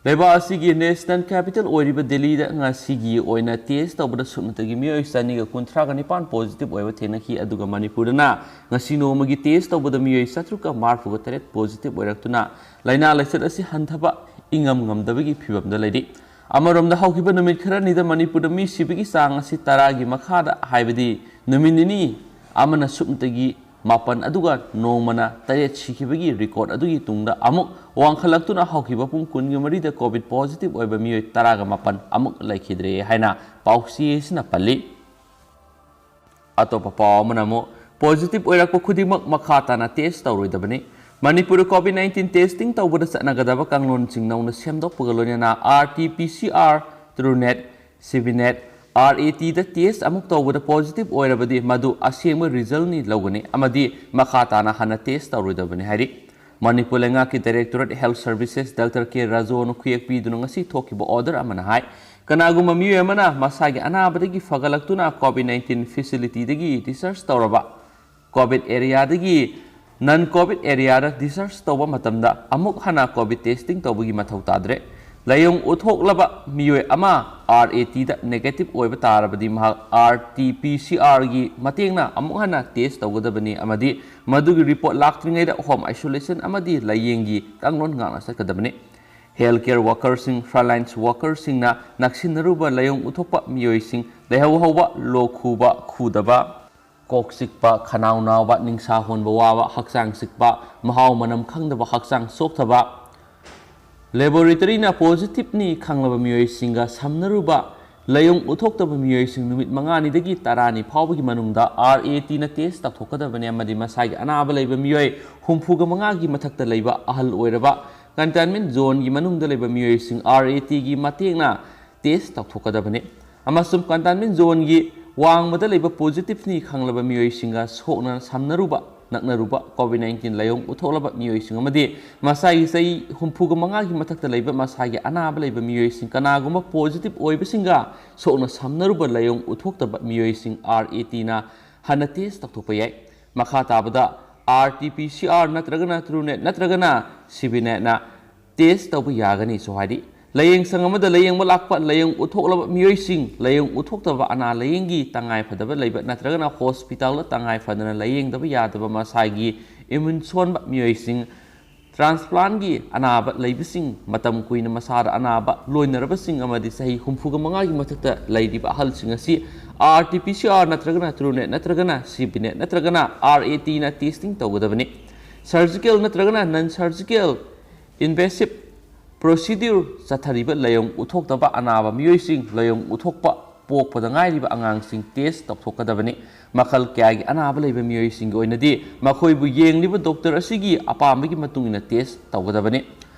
ꯂꯩꯕꯥꯛ ꯑꯁꯤꯒꯤ ꯅꯦꯁꯅꯦꯜ ꯀꯦꯄꯤꯇꯦꯜ ꯑꯣꯏꯔꯤꯕ ꯗꯦꯜꯂꯤꯗ ꯉꯁꯤꯒꯤ ꯑꯣꯏꯅ ꯇꯦꯁ ꯇꯧꯕꯗ ꯁꯨꯞꯅꯇꯒꯤ ꯃꯤꯑꯣꯏ ꯆꯅꯤꯒ ꯀꯨꯟꯊ꯭ꯔꯥꯒ ꯅꯤꯄꯥꯟ ꯄꯣꯖꯤꯇꯤꯚ ꯑꯣꯏꯕ ꯊꯦꯡꯅꯈꯤ꯫ ꯑꯗꯨꯒ ꯃꯅꯤꯄꯨꯔꯗꯅ ꯉꯁꯤ ꯅꯣꯡꯃꯒꯤ ꯇꯦꯁ ꯇꯧꯕꯗ ꯃꯤꯑꯣꯏ ꯆꯥꯇ꯭ꯔꯨꯛꯀ ꯃꯔꯤꯐꯨꯒ ꯇꯔꯦꯠ ꯄꯣꯖꯤꯇꯤꯚ ꯑꯣꯏꯔꯛꯇꯨꯅ ꯂꯥꯏꯅꯥ ꯂꯥꯏꯆꯠ ꯑꯁꯤ ꯍꯟꯊꯕ ꯏꯉꯝ ꯉꯝꯗꯕꯒꯤ ꯐꯤꯕꯝꯗ ꯂꯩꯔꯤ꯫ ꯑꯃꯔꯣꯝꯗ ꯍꯧꯈꯤꯕ ꯅꯨꯃꯤꯠ ꯈꯔꯅꯤꯗ ꯃꯅꯤꯄꯨꯔꯗ ꯃꯤ ꯁꯤꯕꯒꯤ ꯆꯥꯡ ꯑꯁꯤ ꯇꯔꯥꯒꯤ ꯃꯈꯥꯗ, ꯍꯥꯏꯕꯗꯤ ꯅꯨꯃꯤꯠ ꯅꯤꯅꯤ ꯑꯃꯅ ꯁꯨꯞꯅꯇꯒꯤ ꯃꯥꯄꯟ ꯑꯗꯨꯒ ꯅꯣꯡꯃꯅ ꯇꯔꯦꯠ ꯁꯤꯈꯤꯕꯒꯤ ꯔꯦꯀꯣꯔꯗ ꯑꯗꯨꯒꯤ ꯇꯨꯡꯗ ꯑꯃꯨꯛ ꯋꯥꯡꯈꯠꯂꯛꯇꯨꯅ ꯍꯧꯈꯤꯕ ꯄꯨꯡ ꯀꯨꯟꯒ ꯃꯔꯤꯗ ꯀꯣꯚꯤꯗ ꯄꯣꯖꯤꯇꯤꯚ ꯑꯣꯏꯕ ꯃꯤꯑꯣꯏ ꯇꯔꯥꯒ ꯃꯥꯄꯟ ꯑꯃꯨꯛ ꯂꯩꯈꯤꯗ꯭ꯔꯦ ꯍꯥꯏꯅ ꯄꯥꯎꯆꯦ ꯑꯁꯤꯅ ꯄꯜꯂꯤ꯫ ꯑꯇꯣꯞꯄ ꯄꯥꯎ ꯑꯃꯅ ꯑꯃꯨꯛ, ꯄꯣꯖꯤꯇꯤꯚ ꯑꯣꯏꯔꯛꯄ ꯈꯨꯗꯤꯡꯃꯛ ꯃꯈꯥ ꯇꯥꯅ ꯇꯦꯁ ꯇꯧꯔꯣꯏꯗꯕꯅꯤ꯫ ꯃꯅꯤꯄꯨꯔꯗ ꯀꯣꯚꯤꯗ ꯅꯥꯏꯟꯇꯤꯟ ꯇꯦꯁꯇꯤꯡ ꯇꯧꯕꯗ ꯆꯠꯅꯒꯗꯕ ꯀꯥꯡꯂꯣꯟꯁꯤꯡ ꯅꯧꯅ ꯁꯦꯝꯗꯣꯛꯄꯒ ꯂꯣꯏꯅꯅ R T P C R, Truenat, CBNAAT, R A ꯇꯤꯗ ꯇꯦꯁ ꯑꯃꯨꯛ ꯇꯧꯕꯗ ꯄꯣꯖꯤꯇꯤꯚ ꯑꯣꯏꯔꯕꯗꯤ ꯃꯗꯨ ꯑꯁꯦꯡꯕ ꯔꯤꯖꯜꯅꯤ ꯂꯧꯒꯅꯤ ꯑꯃꯗꯤ ꯃꯈꯥ ꯇꯥꯅ ꯍꯟꯅ ꯇꯦꯁ ꯇꯧꯔꯣꯏꯗꯕꯅꯤ ꯍꯥꯏꯔꯤ꯫ ꯃꯅꯤꯄꯨꯔ ꯂꯩꯉꯥꯛꯀꯤ ꯗꯥꯏꯔꯦꯛꯇꯣꯔꯦꯠ ꯍꯦꯜꯊ ꯁꯔꯚꯤꯁꯦꯁ ꯗꯥꯛꯇꯔ ꯀꯦ ꯔꯥꯖꯨꯅ ꯈꯨꯌꯦꯛ ꯄꯤꯗꯨꯅ ꯉꯁꯤ ꯊꯣꯛꯈꯤꯕ ꯑꯣꯔꯗꯔ ꯑꯃꯅ ꯍꯥꯏ, ꯀꯅꯥꯒꯨꯝꯕ ꯃꯤꯑꯣꯏ ꯑꯃꯅ ꯃꯁꯥꯒꯤ ꯑꯅꯥꯕꯗꯒꯤ ꯐꯒꯠꯂꯛꯇꯨꯅ ꯀꯣꯚꯤꯗ ꯅꯥꯏꯟꯇꯤꯟ ꯐꯦꯁꯤꯂꯤꯇꯤꯗꯒꯤ ꯗꯤꯁꯆꯥꯔꯖ ꯇꯧꯔꯕ, ꯀꯣꯚꯤꯗ ꯑꯦꯔꯤꯌꯥꯗꯒꯤ ꯅꯟ ꯀꯣꯚꯤꯗ ꯑꯦꯔꯤꯌꯥꯗ ꯗꯤꯁꯆꯥꯔꯖ ꯇꯧꯕ ꯃꯇꯝꯗ ꯑꯃꯨꯛ ꯍꯟꯅ ꯀꯣꯚꯤꯗ ꯇꯦꯁꯇꯤꯡ ꯇꯧꯕꯒꯤ ꯃꯊꯧ ꯇꯥꯗ꯭ꯔꯦ꯫ ꯂꯥꯏꯑꯣꯡ ꯎꯠꯊꯣꯛꯂꯕ ꯃꯤꯑꯣꯏ ꯑꯃ ꯑꯥꯔ ꯑꯦ ꯇꯤꯗ ꯅꯦꯒꯦꯇꯤꯚ ꯑꯣꯏꯕ ꯇꯥꯔꯕꯗꯤ ꯃꯍꯥꯛ ꯑꯥꯔ ꯇꯤ ꯄꯤ ꯁꯤ ꯑꯥꯔꯒꯤ ꯃꯇꯦꯡꯅ ꯑꯃꯨꯛ ꯍꯟꯅ ꯇꯦꯁ ꯇꯧꯒꯗꯕꯅꯤ ꯑꯃꯗꯤ ꯃꯗꯨꯒꯤ ꯔꯤꯄꯣꯔꯠ ꯂꯥꯛꯇ꯭ꯔꯤꯉꯩꯗ ꯍꯣꯝ ꯑꯥꯏꯁꯣꯂꯦꯁꯟ ꯑꯃꯗꯤ ꯂꯥꯏꯌꯦꯡꯒꯤ ꯀꯥꯡꯂꯣꯟ ꯉꯥꯛꯅ ꯆꯠꯀꯗꯕꯅꯤ꯫ ꯍꯦꯜꯊ ꯀꯦꯌꯔ ꯋꯥꯀꯔꯁꯤꯡ, ꯐ꯭ꯔꯟꯂꯥꯏꯟꯁ ꯋꯥꯀꯔꯁꯤꯡꯅ ꯅꯛꯁꯤꯟꯅꯔꯨꯕ ꯂꯥꯏꯑꯣꯡ ꯎꯠꯊꯣꯛꯄ ꯃꯤꯑꯣꯏꯁꯤꯡ, ꯂꯥꯏꯍꯧ ꯍꯧꯕ, ꯂꯣꯛ ꯈꯨꯕ, ꯈꯨꯗꯕ, ꯀꯣꯛ ꯆꯤꯛꯄ, ꯈꯅꯥꯎ ꯅꯥꯕ, ꯅꯤꯡꯁꯥ ꯍꯣꯟꯕ ꯋꯥꯕ, ꯍꯛꯆꯥꯡ ꯆꯤꯛꯄ, ꯃꯍꯥꯎ ꯃꯅꯝ ꯈꯪꯗꯕ, ꯍꯛꯆꯥꯡ ꯆꯣꯛꯊꯕ, ꯂꯦꯕꯣꯔꯦꯇꯔꯤꯅ ꯄꯣꯖꯤꯇꯤꯚꯅꯤ ꯈꯪꯂꯕ ꯃꯤꯑꯣꯏꯁꯤꯡꯒ ꯁꯝꯅꯔꯨꯕ ꯂꯥꯏꯑꯣꯡ ꯎꯠꯊꯣꯛꯇꯕ ꯃꯤꯑꯣꯏꯁꯤꯡ ꯅꯨꯃꯤꯠ ꯃꯉꯥꯅꯤꯗꯒꯤ ꯇꯔꯥꯅꯤ ꯐꯥꯎꯕꯒꯤ ꯃꯅꯨꯡꯗ ꯑꯥꯔ ꯑꯦ ꯇꯤꯅ ꯇꯦꯁ ꯇꯧꯊꯣꯛꯀꯗꯕꯅꯤ ꯑꯃꯗꯤ ꯃꯁꯥꯒꯤ ꯑꯅꯥꯕ ꯂꯩꯕ ꯃꯤꯑꯣꯏ ꯍꯨꯝꯐꯨꯒ ꯃꯉꯥꯒꯤ ꯃꯊꯛꯇ ꯂꯩꯕ ꯑꯍꯜ ꯑꯣꯏꯔꯕ, ꯀꯟꯇꯦꯟꯃꯦꯟ ꯖꯣꯟꯒꯤ ꯃꯅꯨꯡꯗ ꯂꯩꯕ ꯃꯤꯑꯣꯏꯁꯤꯡ ꯑꯥꯔ ꯑꯦ ꯇꯤꯒꯤ ꯃꯇꯦꯡꯅ ꯇꯦꯁ ꯇꯧꯊꯣꯛꯀꯗꯕꯅꯤ꯫ ꯑꯃꯁꯨꯡ ꯀꯟꯇꯦꯟꯃꯦꯟ ꯖꯣꯟꯒꯤ ꯋꯥꯡꯃꯗ ꯂꯩꯕ ꯄꯣꯖꯤꯇꯤꯚꯅꯤ ꯈꯪꯂꯕ ꯃꯤꯑꯣꯏꯁꯤꯡꯒ ꯁꯣꯛꯅ ꯁꯝꯅꯔꯨꯕ ꯅꯛꯅꯔꯨꯕ ꯀꯣꯚꯤꯗ ꯅꯥꯏꯟꯇꯤꯟ ꯂꯥꯏꯑꯣꯡ ꯎꯠꯊꯣꯛꯂꯕ ꯃꯤꯑꯣꯏꯁꯤꯡ ꯑꯃꯗꯤ ꯃꯁꯥꯒꯤ ꯆꯍꯤ ꯍꯨꯝꯐꯨꯒ ꯃꯉꯥꯒꯤ ꯃꯊꯛꯇ ꯂꯩꯕ ꯃꯁꯥꯒꯤ ꯑꯅꯥꯕ ꯂꯩꯕ ꯃꯤꯑꯣꯏꯁꯤꯡ ꯀꯅꯥꯒꯨꯝꯕ ꯄꯣꯖꯤꯇꯤꯚ ꯑꯣꯏꯕꯁꯤꯡꯒ ꯁꯣꯛꯅ ꯁꯝꯅꯔꯨꯕ ꯂꯥꯏꯑꯣꯡ ꯎꯠꯊꯣꯛꯇꯕ ꯃꯤꯑꯣꯏꯁꯤꯡ ꯑꯥꯔ ꯑꯦ ꯇꯤꯅ ꯍꯟꯅ ꯇꯦꯁ ꯇꯧꯊꯣꯛꯄ ꯌꯥꯏ꯫ ꯃꯈꯥ ꯇꯥꯕꯗ R T P C R ꯅꯠꯇ꯭ꯔꯒꯅ ꯇ꯭ꯔꯨꯅꯦꯠ ꯅꯠꯇ꯭ꯔꯒꯅ ꯁꯤꯕꯤꯅꯦꯠꯅ ꯇꯦꯁ ꯇꯧꯕ ꯌꯥꯒꯅꯤꯁꯨ ꯍꯥꯏꯔꯤ꯫ ꯂꯥꯏꯌꯦꯡꯁꯪ ꯑꯃꯗ ꯂꯥꯏꯌꯦꯡꯕ ꯂꯥꯛꯄ ꯂꯥꯏꯌꯦꯡ ꯎꯠꯊꯣꯛꯂꯕ ꯃꯤꯑꯣꯏꯁꯤꯡ, ꯂꯥꯏꯌꯦꯡ ꯎꯠꯊꯣꯛꯇꯕ ꯑꯅꯥ ꯂꯥꯏꯌꯦꯡꯒꯤ ꯇꯉꯥꯏ ꯐꯗꯕ ꯂꯩꯕ ꯅꯠꯇ꯭ꯔꯒꯅ ꯍꯣꯁꯄꯤꯇꯥꯜꯗ ꯇꯉꯥꯏ ꯐꯗꯅ ꯂꯥꯏꯌꯦꯡꯗꯕ ꯌꯥꯗꯕ ꯃꯁꯥꯒꯤ ꯏꯃ꯭ꯌꯨꯟ ꯁꯣꯟꯕ ꯃꯤꯑꯣꯏꯁꯤꯡ, ꯇ꯭ꯔꯥꯟꯁꯄ꯭ꯂꯥꯟꯒꯤ ꯑꯅꯥꯕ ꯂꯩꯕꯁꯤꯡ, ꯃꯇꯝ ꯀꯨꯏꯅ ꯃꯁꯥꯗ ꯑꯅꯥꯕ ꯂꯣꯏꯅꯔꯕꯁꯤꯡ ꯑꯃꯗꯤ ꯆꯍꯤ ꯍꯨꯝꯐꯨꯒ ꯃꯉꯥꯒꯤ ꯃꯊꯛꯇ ꯂꯩꯔꯤꯕ ꯑꯍꯜꯁꯤꯡ ꯑꯁꯤ R T P C R ꯅꯠꯇ꯭ꯔꯒꯅ ꯇ꯭ꯔꯨꯅꯦꯠ ꯅꯠꯇ꯭ꯔꯒꯅ ꯁꯤ ꯕꯤ ꯅꯦꯠ ꯅꯠꯇ꯭ꯔꯒꯅ ꯑꯥꯔ ꯑꯦ ꯇꯤꯅ ꯇꯦꯁꯇꯤꯡ ꯇꯧꯒꯗꯕꯅꯤ꯫ ꯁꯔꯖꯤꯀꯦꯜ ꯅꯠꯇ꯭ꯔꯒꯅ ꯅꯟ ꯁꯔꯖꯤꯀꯦꯜ ꯏꯟꯚꯦꯁꯤꯚ ꯄ꯭ꯔꯣꯁꯤꯗ꯭ꯌꯨꯔ ꯆꯠꯊꯔꯤꯕ ꯂꯥꯏꯌꯣꯡ ꯎꯠꯊꯣꯛꯇꯕ ꯑꯅꯥꯕ ꯃꯤꯑꯣꯏꯁꯤꯡ, ꯂꯥꯏꯌꯣꯡ ꯎꯠꯊꯣꯛꯄ ꯄꯣꯛꯄꯗ ꯉꯥꯏꯔꯤꯕ ꯑꯉꯥꯡꯁꯤꯡ ꯇꯦꯁ ꯇꯧꯊꯣꯛꯀꯗꯕꯅꯤ꯫ ꯃꯈꯜ ꯀꯌꯥꯒꯤ ꯑꯅꯥꯕ ꯂꯩꯕ ꯃꯤꯑꯣꯏꯁꯤꯡꯒꯤ ꯑꯣꯏꯅꯗꯤ ꯃꯈꯣꯏꯕꯨ ꯌꯦꯡꯂꯤꯕ ꯗꯣꯛꯇꯔ ꯑꯁꯤꯒꯤ ꯑꯄꯥꯝꯕꯒꯤ ꯃꯇꯨꯡ ꯏꯟꯅ ꯇꯦꯁ ꯇꯧꯒꯗꯕꯅꯤ꯫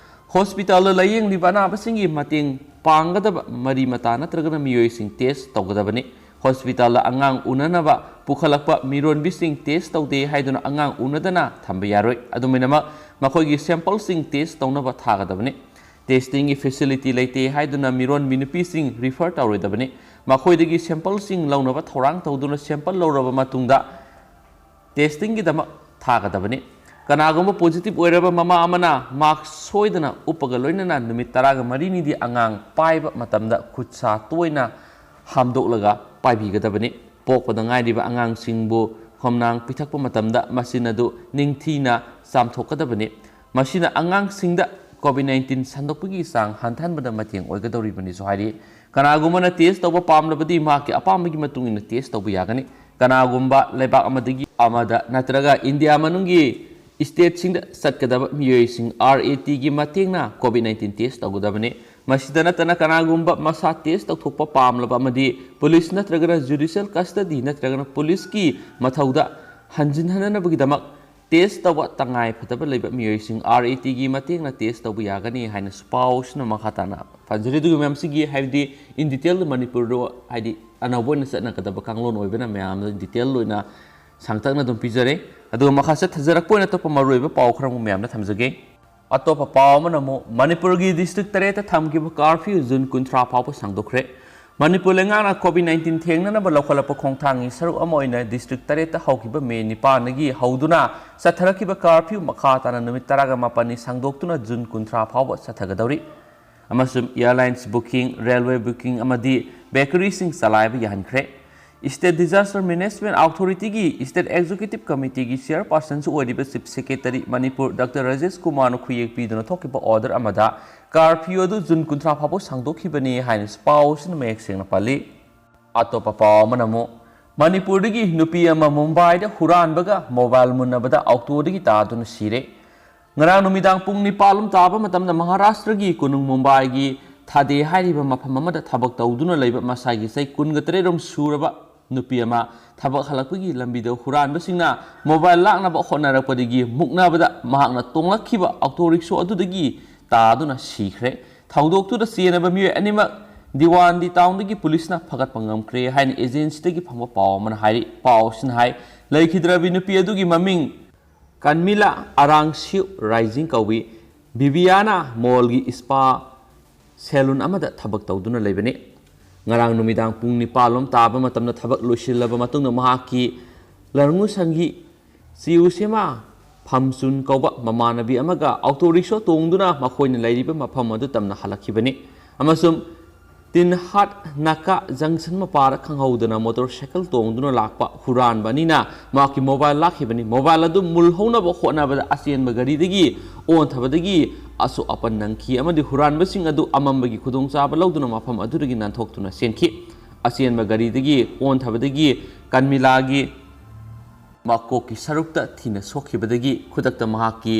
ꯍꯣꯁꯄꯤꯇꯥꯜꯗ ꯂꯥꯏꯌꯦꯡꯂꯤꯕ ꯑꯅꯥꯕꯁꯤꯡꯒꯤ ꯃꯇꯦꯡ ꯄꯥꯡꯒꯗꯕ ꯃꯔꯤ ꯃꯇꯥ ꯅꯠꯇ꯭ꯔꯒꯅ ꯃꯤꯑꯣꯏꯁꯤꯡ ꯇꯦꯁ ꯇꯧꯒꯗꯕꯅꯤ꯫ ꯍꯣꯁꯄꯤꯇꯥꯜꯗ ꯑꯉꯥꯡ ꯎꯅꯅꯕ ꯄꯨꯈꯠꯂꯛꯄ ꯃꯤꯔꯣꯟꯕꯤꯁꯤꯡ ꯇꯦꯁ ꯇꯧꯗꯦ ꯍꯥꯏꯗꯨꯅ ꯑꯉꯥꯡ ꯎꯅꯗꯅ ꯊꯝꯕ ꯌꯥꯔꯣꯏ꯫ ꯑꯗꯨꯃꯥꯏꯅꯃꯛ ꯃꯈꯣꯏꯒꯤ ꯁꯦꯝꯄꯜꯁꯤꯡ ꯇꯦꯁ ꯇꯧꯅꯕ ꯊꯥꯒꯗꯕꯅꯤ꯫ ꯇꯦꯁꯇꯤꯡꯒꯤ ꯐꯦꯁꯤꯂꯤꯇꯤ ꯂꯩꯇꯦ ꯍꯥꯏꯗꯨꯅ ꯃꯤꯔꯣꯟꯕꯤ ꯅꯨꯄꯤꯁꯤꯡ ꯔꯤꯐꯔ ꯇꯧꯔꯣꯏꯗꯕꯅꯤ꯫ ꯃꯈꯣꯏꯗꯒꯤ ꯁꯦꯝꯄꯜꯁꯤꯡ ꯂꯧꯅꯕ ꯊꯧꯔꯥꯡ ꯇꯧꯗꯨꯅ ꯁꯦꯝꯄꯜ ꯂꯧꯔꯕ ꯃꯇꯨꯡꯗ ꯇꯦꯁꯇꯤꯡꯒꯤꯗꯃꯛ ꯊꯥꯒꯗꯕꯅꯤ꯫ ꯀꯅꯥꯒꯨꯝꯕ ꯄꯣꯖꯤꯇꯤꯚ ꯑꯣꯏꯔꯕ ꯃꯃꯥ ꯑꯃꯅ ꯃꯥꯛꯁ ꯁꯣꯏꯗꯅ ꯎꯞꯄꯒ ꯂꯣꯏꯅꯅ ꯅꯨꯃꯤꯠ ꯇꯔꯥꯒ ꯃꯔꯤꯅꯤꯗꯤ ꯑꯉꯥꯡ ꯄꯥꯏꯕ ꯃꯇꯝꯗ ꯈꯨꯠ ꯁꯥ ꯇꯣꯏꯅ ꯍꯥꯝꯗꯣꯛꯂꯒ ꯄꯥꯏꯕꯤꯒꯗꯕꯅꯤ꯫ ꯄꯣꯛꯄꯗ ꯉꯥꯏꯔꯤꯕ ꯑꯉꯥꯡꯁꯤꯡꯕꯨ ꯈꯣꯝꯅꯥꯡ ꯄꯤꯊꯛꯄ ꯃꯇꯝꯗ ꯃꯆꯤꯟ ꯑꯗꯨ ꯅꯤꯡꯊꯤꯅ ꯆꯥꯝꯊꯣꯛꯀꯗꯕꯅꯤ꯫ ꯃꯁꯤꯅ ꯑꯉꯥꯡꯁꯤꯡꯗ ꯀꯣꯚꯤꯗ ꯅꯥꯏꯟꯇꯤꯟ ꯁꯟꯗꯣꯛꯄꯒꯤ ꯆꯥꯡ ꯍꯟꯊꯍꯟꯕꯗ ꯃꯇꯦꯡ ꯑꯣꯏꯒꯗꯧꯔꯤꯕꯅꯤꯁꯨ ꯍꯥꯏꯔꯤ꯫ ꯀꯅꯥꯒꯨꯝꯕꯅ ꯇꯦꯁ ꯇꯧꯕ ꯄꯥꯝꯂꯕꯗꯤ ꯃꯍꯥꯛꯀꯤ ꯑꯄꯥꯝꯕꯒꯤ ꯃꯇꯨꯡ ꯏꯟꯅ ꯇꯦꯁ ꯇꯧꯕ ꯌꯥꯒꯅꯤ꯫ ꯀꯅꯥꯒꯨꯝꯕ ꯂꯩꯕꯥꯛ ꯑꯃꯗꯒꯤ ꯑꯃꯗ ꯅꯠꯇ꯭ꯔꯒ ꯏꯟꯗꯤꯌꯥ ꯃꯅꯨꯡꯒꯤ ꯁ꯭ꯇꯦꯠꯁꯤꯡꯗ ꯆꯠꯀꯗꯕ ꯃꯤꯑꯣꯏꯁꯤꯡ ꯑꯥꯔ ꯑꯦ ꯇꯤꯒꯤ ꯃꯇꯦꯡꯅ ꯀꯣꯚꯤꯗ ꯅꯥꯏꯟꯇꯤꯟ ꯇꯦꯁ ꯇꯧꯒꯗꯕꯅꯤ꯫ ꯃꯁꯤꯗ ꯅꯠꯇꯅ ꯀꯅꯥꯒꯨꯝꯕ ꯃꯁꯥ ꯇꯦꯁ ꯇꯧꯊꯣꯛꯄ ꯄꯥꯝꯂꯕ ꯑꯃꯗꯤ ꯄꯨꯂꯤꯁ ꯅꯠꯇ꯭ꯔꯒꯅ ꯖꯨꯗꯤꯁꯤꯌꯦꯜ ꯀꯁꯇꯗꯤ ꯅꯠꯇ꯭ꯔꯒꯅ ꯄꯨꯂꯤꯁꯀꯤ ꯃꯊꯧꯗ ꯍꯟꯖꯤꯟꯍꯟꯅꯕꯒꯤꯗꯃꯛ ꯇꯦꯁ ꯇꯧꯕ ꯇꯉꯥꯏ ꯐꯗꯕ ꯂꯩꯕ ꯃꯤꯑꯣꯏꯁꯤꯡ ꯑꯥꯔ ꯑꯦ ꯇꯤꯒꯤ ꯃꯇꯦꯡꯅ ꯇꯦꯁ ꯇꯧꯕ ꯌꯥꯒꯅꯤ ꯍꯥꯏꯅꯁꯨ ꯄꯥꯎꯁꯤꯅ ꯃꯈꯥ ꯇꯥꯅ ꯄꯟꯖꯔꯤ꯫ ꯑꯗꯨꯒ ꯃꯌꯥꯝꯁꯤꯒꯤ ꯍꯥꯏꯕꯗꯤ in detail ꯃꯅꯤꯄꯨꯔꯗ ꯍꯥꯏꯗꯤ ꯑꯅꯧꯕ ꯑꯣꯏꯅ ꯆꯠꯅꯒꯗꯕ ꯀꯥꯡꯂꯣꯟ ꯑꯣꯏꯕꯅ ꯃꯌꯥꯝꯗ ꯗꯤꯇꯦꯜ ꯑꯣꯏꯅ ꯁꯥꯡꯇꯛꯅ ꯑꯗꯨꯝ ꯄꯤꯖꯔꯦ꯫ ꯑꯗꯨꯒ ꯃꯈꯥ ꯆꯠꯊꯖꯔꯛꯄ ꯑꯣꯏꯅ ꯑꯇꯣꯞꯄ ꯃꯔꯨꯑꯣꯏꯕ ꯄꯥꯎ ꯈꯔ ꯑꯃꯨꯛ ꯃꯌꯥꯝꯗ ꯊꯝꯖꯒꯦ꯫ ꯑꯇꯣꯞꯄ ꯄꯥꯎ ꯑꯃꯅ ꯑꯃꯨꯛ ꯃꯅꯤꯄꯨꯔꯒꯤ ꯗꯤꯁꯇ꯭ꯔꯤꯛ ꯇꯔꯦꯠꯇ ꯊꯝꯈꯤꯕ ꯀꯥꯔꯐ꯭ꯌꯨ ꯖꯨꯟ ꯀꯨꯟꯊ꯭ꯔꯥ ꯐꯥꯎꯕ ꯁꯥꯡꯗꯣꯛꯈ꯭ꯔꯦ꯫ ꯃꯅꯤꯄꯨꯔ ꯂꯩꯉꯥꯛꯅ COVID nineteen ꯊꯦꯡꯅꯅꯕ ꯂꯧꯈꯠꯂꯛꯄ ꯈꯣꯡꯊꯥꯡꯒꯤ ꯁꯔꯨꯛ ꯑꯃ ꯑꯣꯏꯅ ꯗꯤꯁꯇ꯭ꯔꯤꯛ ꯇꯔꯦꯠꯇ ꯍꯧꯈꯤꯕ ꯃꯦ ꯅꯤꯄꯥꯟꯗꯒꯤ ꯍꯧꯗꯨꯅ ꯆꯠꯊꯔꯛꯈꯤꯕ ꯀꯥꯔꯐ꯭ꯌꯨ ꯃꯈꯥ ꯇꯥꯅ ꯅꯨꯃꯤꯠ ꯇꯔꯥꯒ ꯃꯥꯄꯟꯅꯤ ꯁꯥꯡꯗꯣꯛꯇꯨꯅ ꯖꯨꯟ ꯀꯨꯟꯊ꯭ꯔꯥ ꯐꯥꯎꯕ ꯆꯠꯊꯒꯗꯧꯔꯤ꯫ ꯑꯃꯁꯨꯡ airlines booking, railway booking ꯑꯃꯗꯤ ꯕꯦꯀꯔꯤꯁꯤꯡ ꯆꯂꯥꯏꯕ ꯌꯥꯍꯟꯈ꯭ꯔꯦ꯫ State Disaster Management Authorityꯒꯤ State Executive Committeeꯒꯤ chairpersonꯁꯨ ꯑꯣꯏꯔꯤꯕ Chief Secretary Manipur doctor Rajesh ꯀꯨꯃꯥꯔꯅ ꯈꯨꯌꯦꯛ ꯄꯤꯗꯨꯅ ꯊꯣꯛꯈꯤꯕ order ꯑꯃꯗ ꯀꯥꯔꯐ꯭ꯌꯨ ꯑꯗꯨ ꯖꯨꯟ ꯀꯨꯟꯊ꯭ꯔꯥ ꯐꯥꯎꯕ ꯁꯥꯡꯗꯣꯛꯈꯤꯕꯅꯤ ꯍꯥꯏꯅ ꯄꯥꯎ ꯑꯁꯤꯅ ꯃꯌꯦꯛ ꯁꯦꯡꯅ ꯄꯜꯂꯤ꯫ ꯑꯇꯣꯞꯄ ꯄꯥꯎ ꯑꯃꯅ ꯑꯃꯨꯛ ꯃꯅꯤꯄꯨꯔꯗꯒꯤ ꯅꯨꯄꯤ ꯑꯃ ꯃꯨꯝꯕꯥꯏꯗ ꯍꯨꯔꯥꯟꯕꯒ ꯃꯣꯕꯥꯏꯜ ꯃꯨꯟꯅꯕꯗ ꯑꯣꯇꯣꯗꯒꯤ ꯇꯥꯗꯨꯅ ꯁꯤꯔꯦ꯫ ꯉꯔꯥꯡ ꯅꯨꯃꯤꯗꯥꯡ ꯄꯨꯡ ꯅꯤꯄꯥꯜ ꯂꯣꯝ ꯇꯥꯕ ꯃꯇꯝꯗ ꯃꯍꯥꯔꯥꯁꯇ꯭ꯔꯒꯤ ꯀꯣꯅꯨꯡ ꯃꯨꯝꯕꯥꯏꯒꯤ ꯊꯥꯗꯦ ꯍꯥꯏꯔꯤꯕ ꯃꯐꯝ ꯑꯃꯗ ꯊꯕꯛ ꯇꯧꯗꯨꯅ ꯂꯩꯕ ꯃꯁꯥꯒꯤ ꯆꯍꯤ ꯀꯨꯟꯒ ꯇꯔꯦꯠ ꯔꯣꯝ ꯁꯨꯔꯕ ꯅꯨꯄꯤ ꯑꯃ ꯊꯕꯛ ꯍꯜꯂꯛꯄꯒꯤ ꯂꯝꯕꯤꯗ ꯍꯨꯔꯥꯟꯕꯁꯤꯡꯅ ꯃꯣꯕꯥꯏꯜ ꯂꯥꯛꯅꯕ ꯍꯣꯠꯅꯔꯛꯄꯗꯒꯤ ꯃꯨꯛꯅꯕꯗ ꯃꯍꯥꯛꯅ ꯇꯣꯡꯂꯛꯈꯤꯕ ꯑꯣꯇꯣ ꯔꯤꯛꯁꯣ ꯑꯗꯨꯗꯒꯤ ꯇꯥꯗꯨꯅ ꯁꯤꯈ꯭ꯔꯦ꯫ ꯊꯧꯗꯣꯛꯇꯨꯗ ꯆꯦꯟꯅꯕ ꯃꯤꯑꯣꯏ ꯑꯅꯤꯃꯛ ꯗꯤꯋꯥꯟꯗꯤ ꯇꯥꯎꯟꯗꯒꯤ ꯄꯨꯂꯤꯁꯅ ꯐꯒꯠꯄ ꯉꯝꯈ꯭ꯔꯦ ꯍꯥꯏꯅ ꯑꯦꯖꯦꯟꯁꯤꯗꯒꯤ ꯐꯪꯕ ꯄꯥꯎ ꯑꯃꯅ ꯍꯥꯏꯔꯤ꯫ ꯄꯥꯎ ꯑꯁꯤꯅ ꯍꯥꯏ, ꯂꯩꯈꯤꯗ꯭ꯔꯕꯤ ꯅꯨꯄꯤ ꯑꯗꯨꯒꯤ ꯃꯃꯤꯡ ꯀꯟꯃꯤꯂꯥ ꯑꯔꯥꯡꯁꯤꯎ ꯔꯥꯏꯖꯤꯡ ꯀꯧꯏ꯫ ꯕꯤꯕꯤꯌꯥꯅꯥ ꯃꯣꯜꯒꯤ ꯏꯁꯄꯥ ꯁꯦꯂꯨꯟ ꯑꯃꯗ ꯊꯕꯛ ꯇꯧꯗꯨꯅ ꯂꯩꯕꯅꯤ꯫ ꯉꯔꯥꯡ ꯅꯨꯃꯤꯗꯥꯡ ꯄꯨꯡ ꯅꯤꯄꯥꯜ ꯂꯣꯝ ꯇꯥꯕ ꯃꯇꯝꯗ ꯊꯕꯛ ꯂꯣꯏꯁꯤꯜꯂꯕ ꯃꯇꯨꯡꯗ ꯃꯍꯥꯛꯀꯤ ꯂꯔꯉꯨ ꯁꯪꯒꯤ ꯆꯤꯎꯁꯦꯃꯥ ꯐꯝꯆꯨꯟ ꯀꯧꯕ ꯃꯃꯥꯟꯅꯕꯤ ꯑꯃꯒ ꯑꯣꯇꯣ ꯔꯤꯛꯁꯣ ꯇꯣꯡꯗꯨꯅ ꯃꯈꯣꯏꯅ ꯂꯩꯔꯤꯕ ꯃꯐꯝ ꯑꯗꯨ ꯇꯝꯅ ꯍꯜꯂꯛꯈꯤꯕꯅꯤ꯫ ꯑꯃꯁꯨꯡ ꯇꯤꯟꯍꯥꯠ ꯅꯥꯀꯥ ꯖꯪꯁꯟ ꯃꯄꯥꯗ ꯈꯪꯍꯧꯗꯅ ꯃꯣꯇꯣꯔ ꯁꯥꯏꯀꯜ ꯇꯣꯡꯗꯨꯅ ꯂꯥꯛꯄ ꯍꯨꯔꯥꯟꯕ ꯑꯅꯤꯅ ꯃꯍꯥꯛꯀꯤ ꯃꯣꯕꯥꯏꯜ ꯂꯥꯛꯈꯤꯕꯅꯤ꯫ ꯃꯣꯕꯥꯏꯜ ꯑꯗꯨ ꯃꯨꯜꯍꯧꯅꯕ ꯍꯣꯠꯅꯕꯗ ꯑꯆꯦꯟꯕ ꯒꯥꯔꯤꯗꯒꯤ ꯑꯣꯟꯊꯕꯗꯒꯤ ꯑꯁꯣꯛ ꯑꯄꯟ ꯅꯪꯈꯤ ꯑꯃꯗꯤ ꯍꯨꯔꯥꯟꯕꯁꯤꯡ ꯑꯗꯨ ꯑꯃꯝꯕꯒꯤ ꯈꯨꯗꯣꯡꯆꯥꯕ ꯂꯧꯗꯨꯅ ꯃꯐꯝ ꯑꯗꯨꯗꯒꯤ ꯅꯥꯟꯊꯣꯛꯇꯨꯅ ꯆꯦꯟꯈꯤ꯫ ꯑꯆꯦꯟꯕ ꯒꯥꯔꯤꯗꯒꯤ ꯑꯣꯟꯊꯕꯗꯒꯤ ꯀꯟꯃꯤꯂꯥꯒꯤ ꯃꯀꯣꯛꯀꯤ ꯁꯔꯨꯛꯇ ꯊꯤꯅ ꯁꯣꯛꯈꯤꯕꯗꯒꯤ ꯈꯨꯗꯛꯇ ꯃꯍꯥꯛꯀꯤ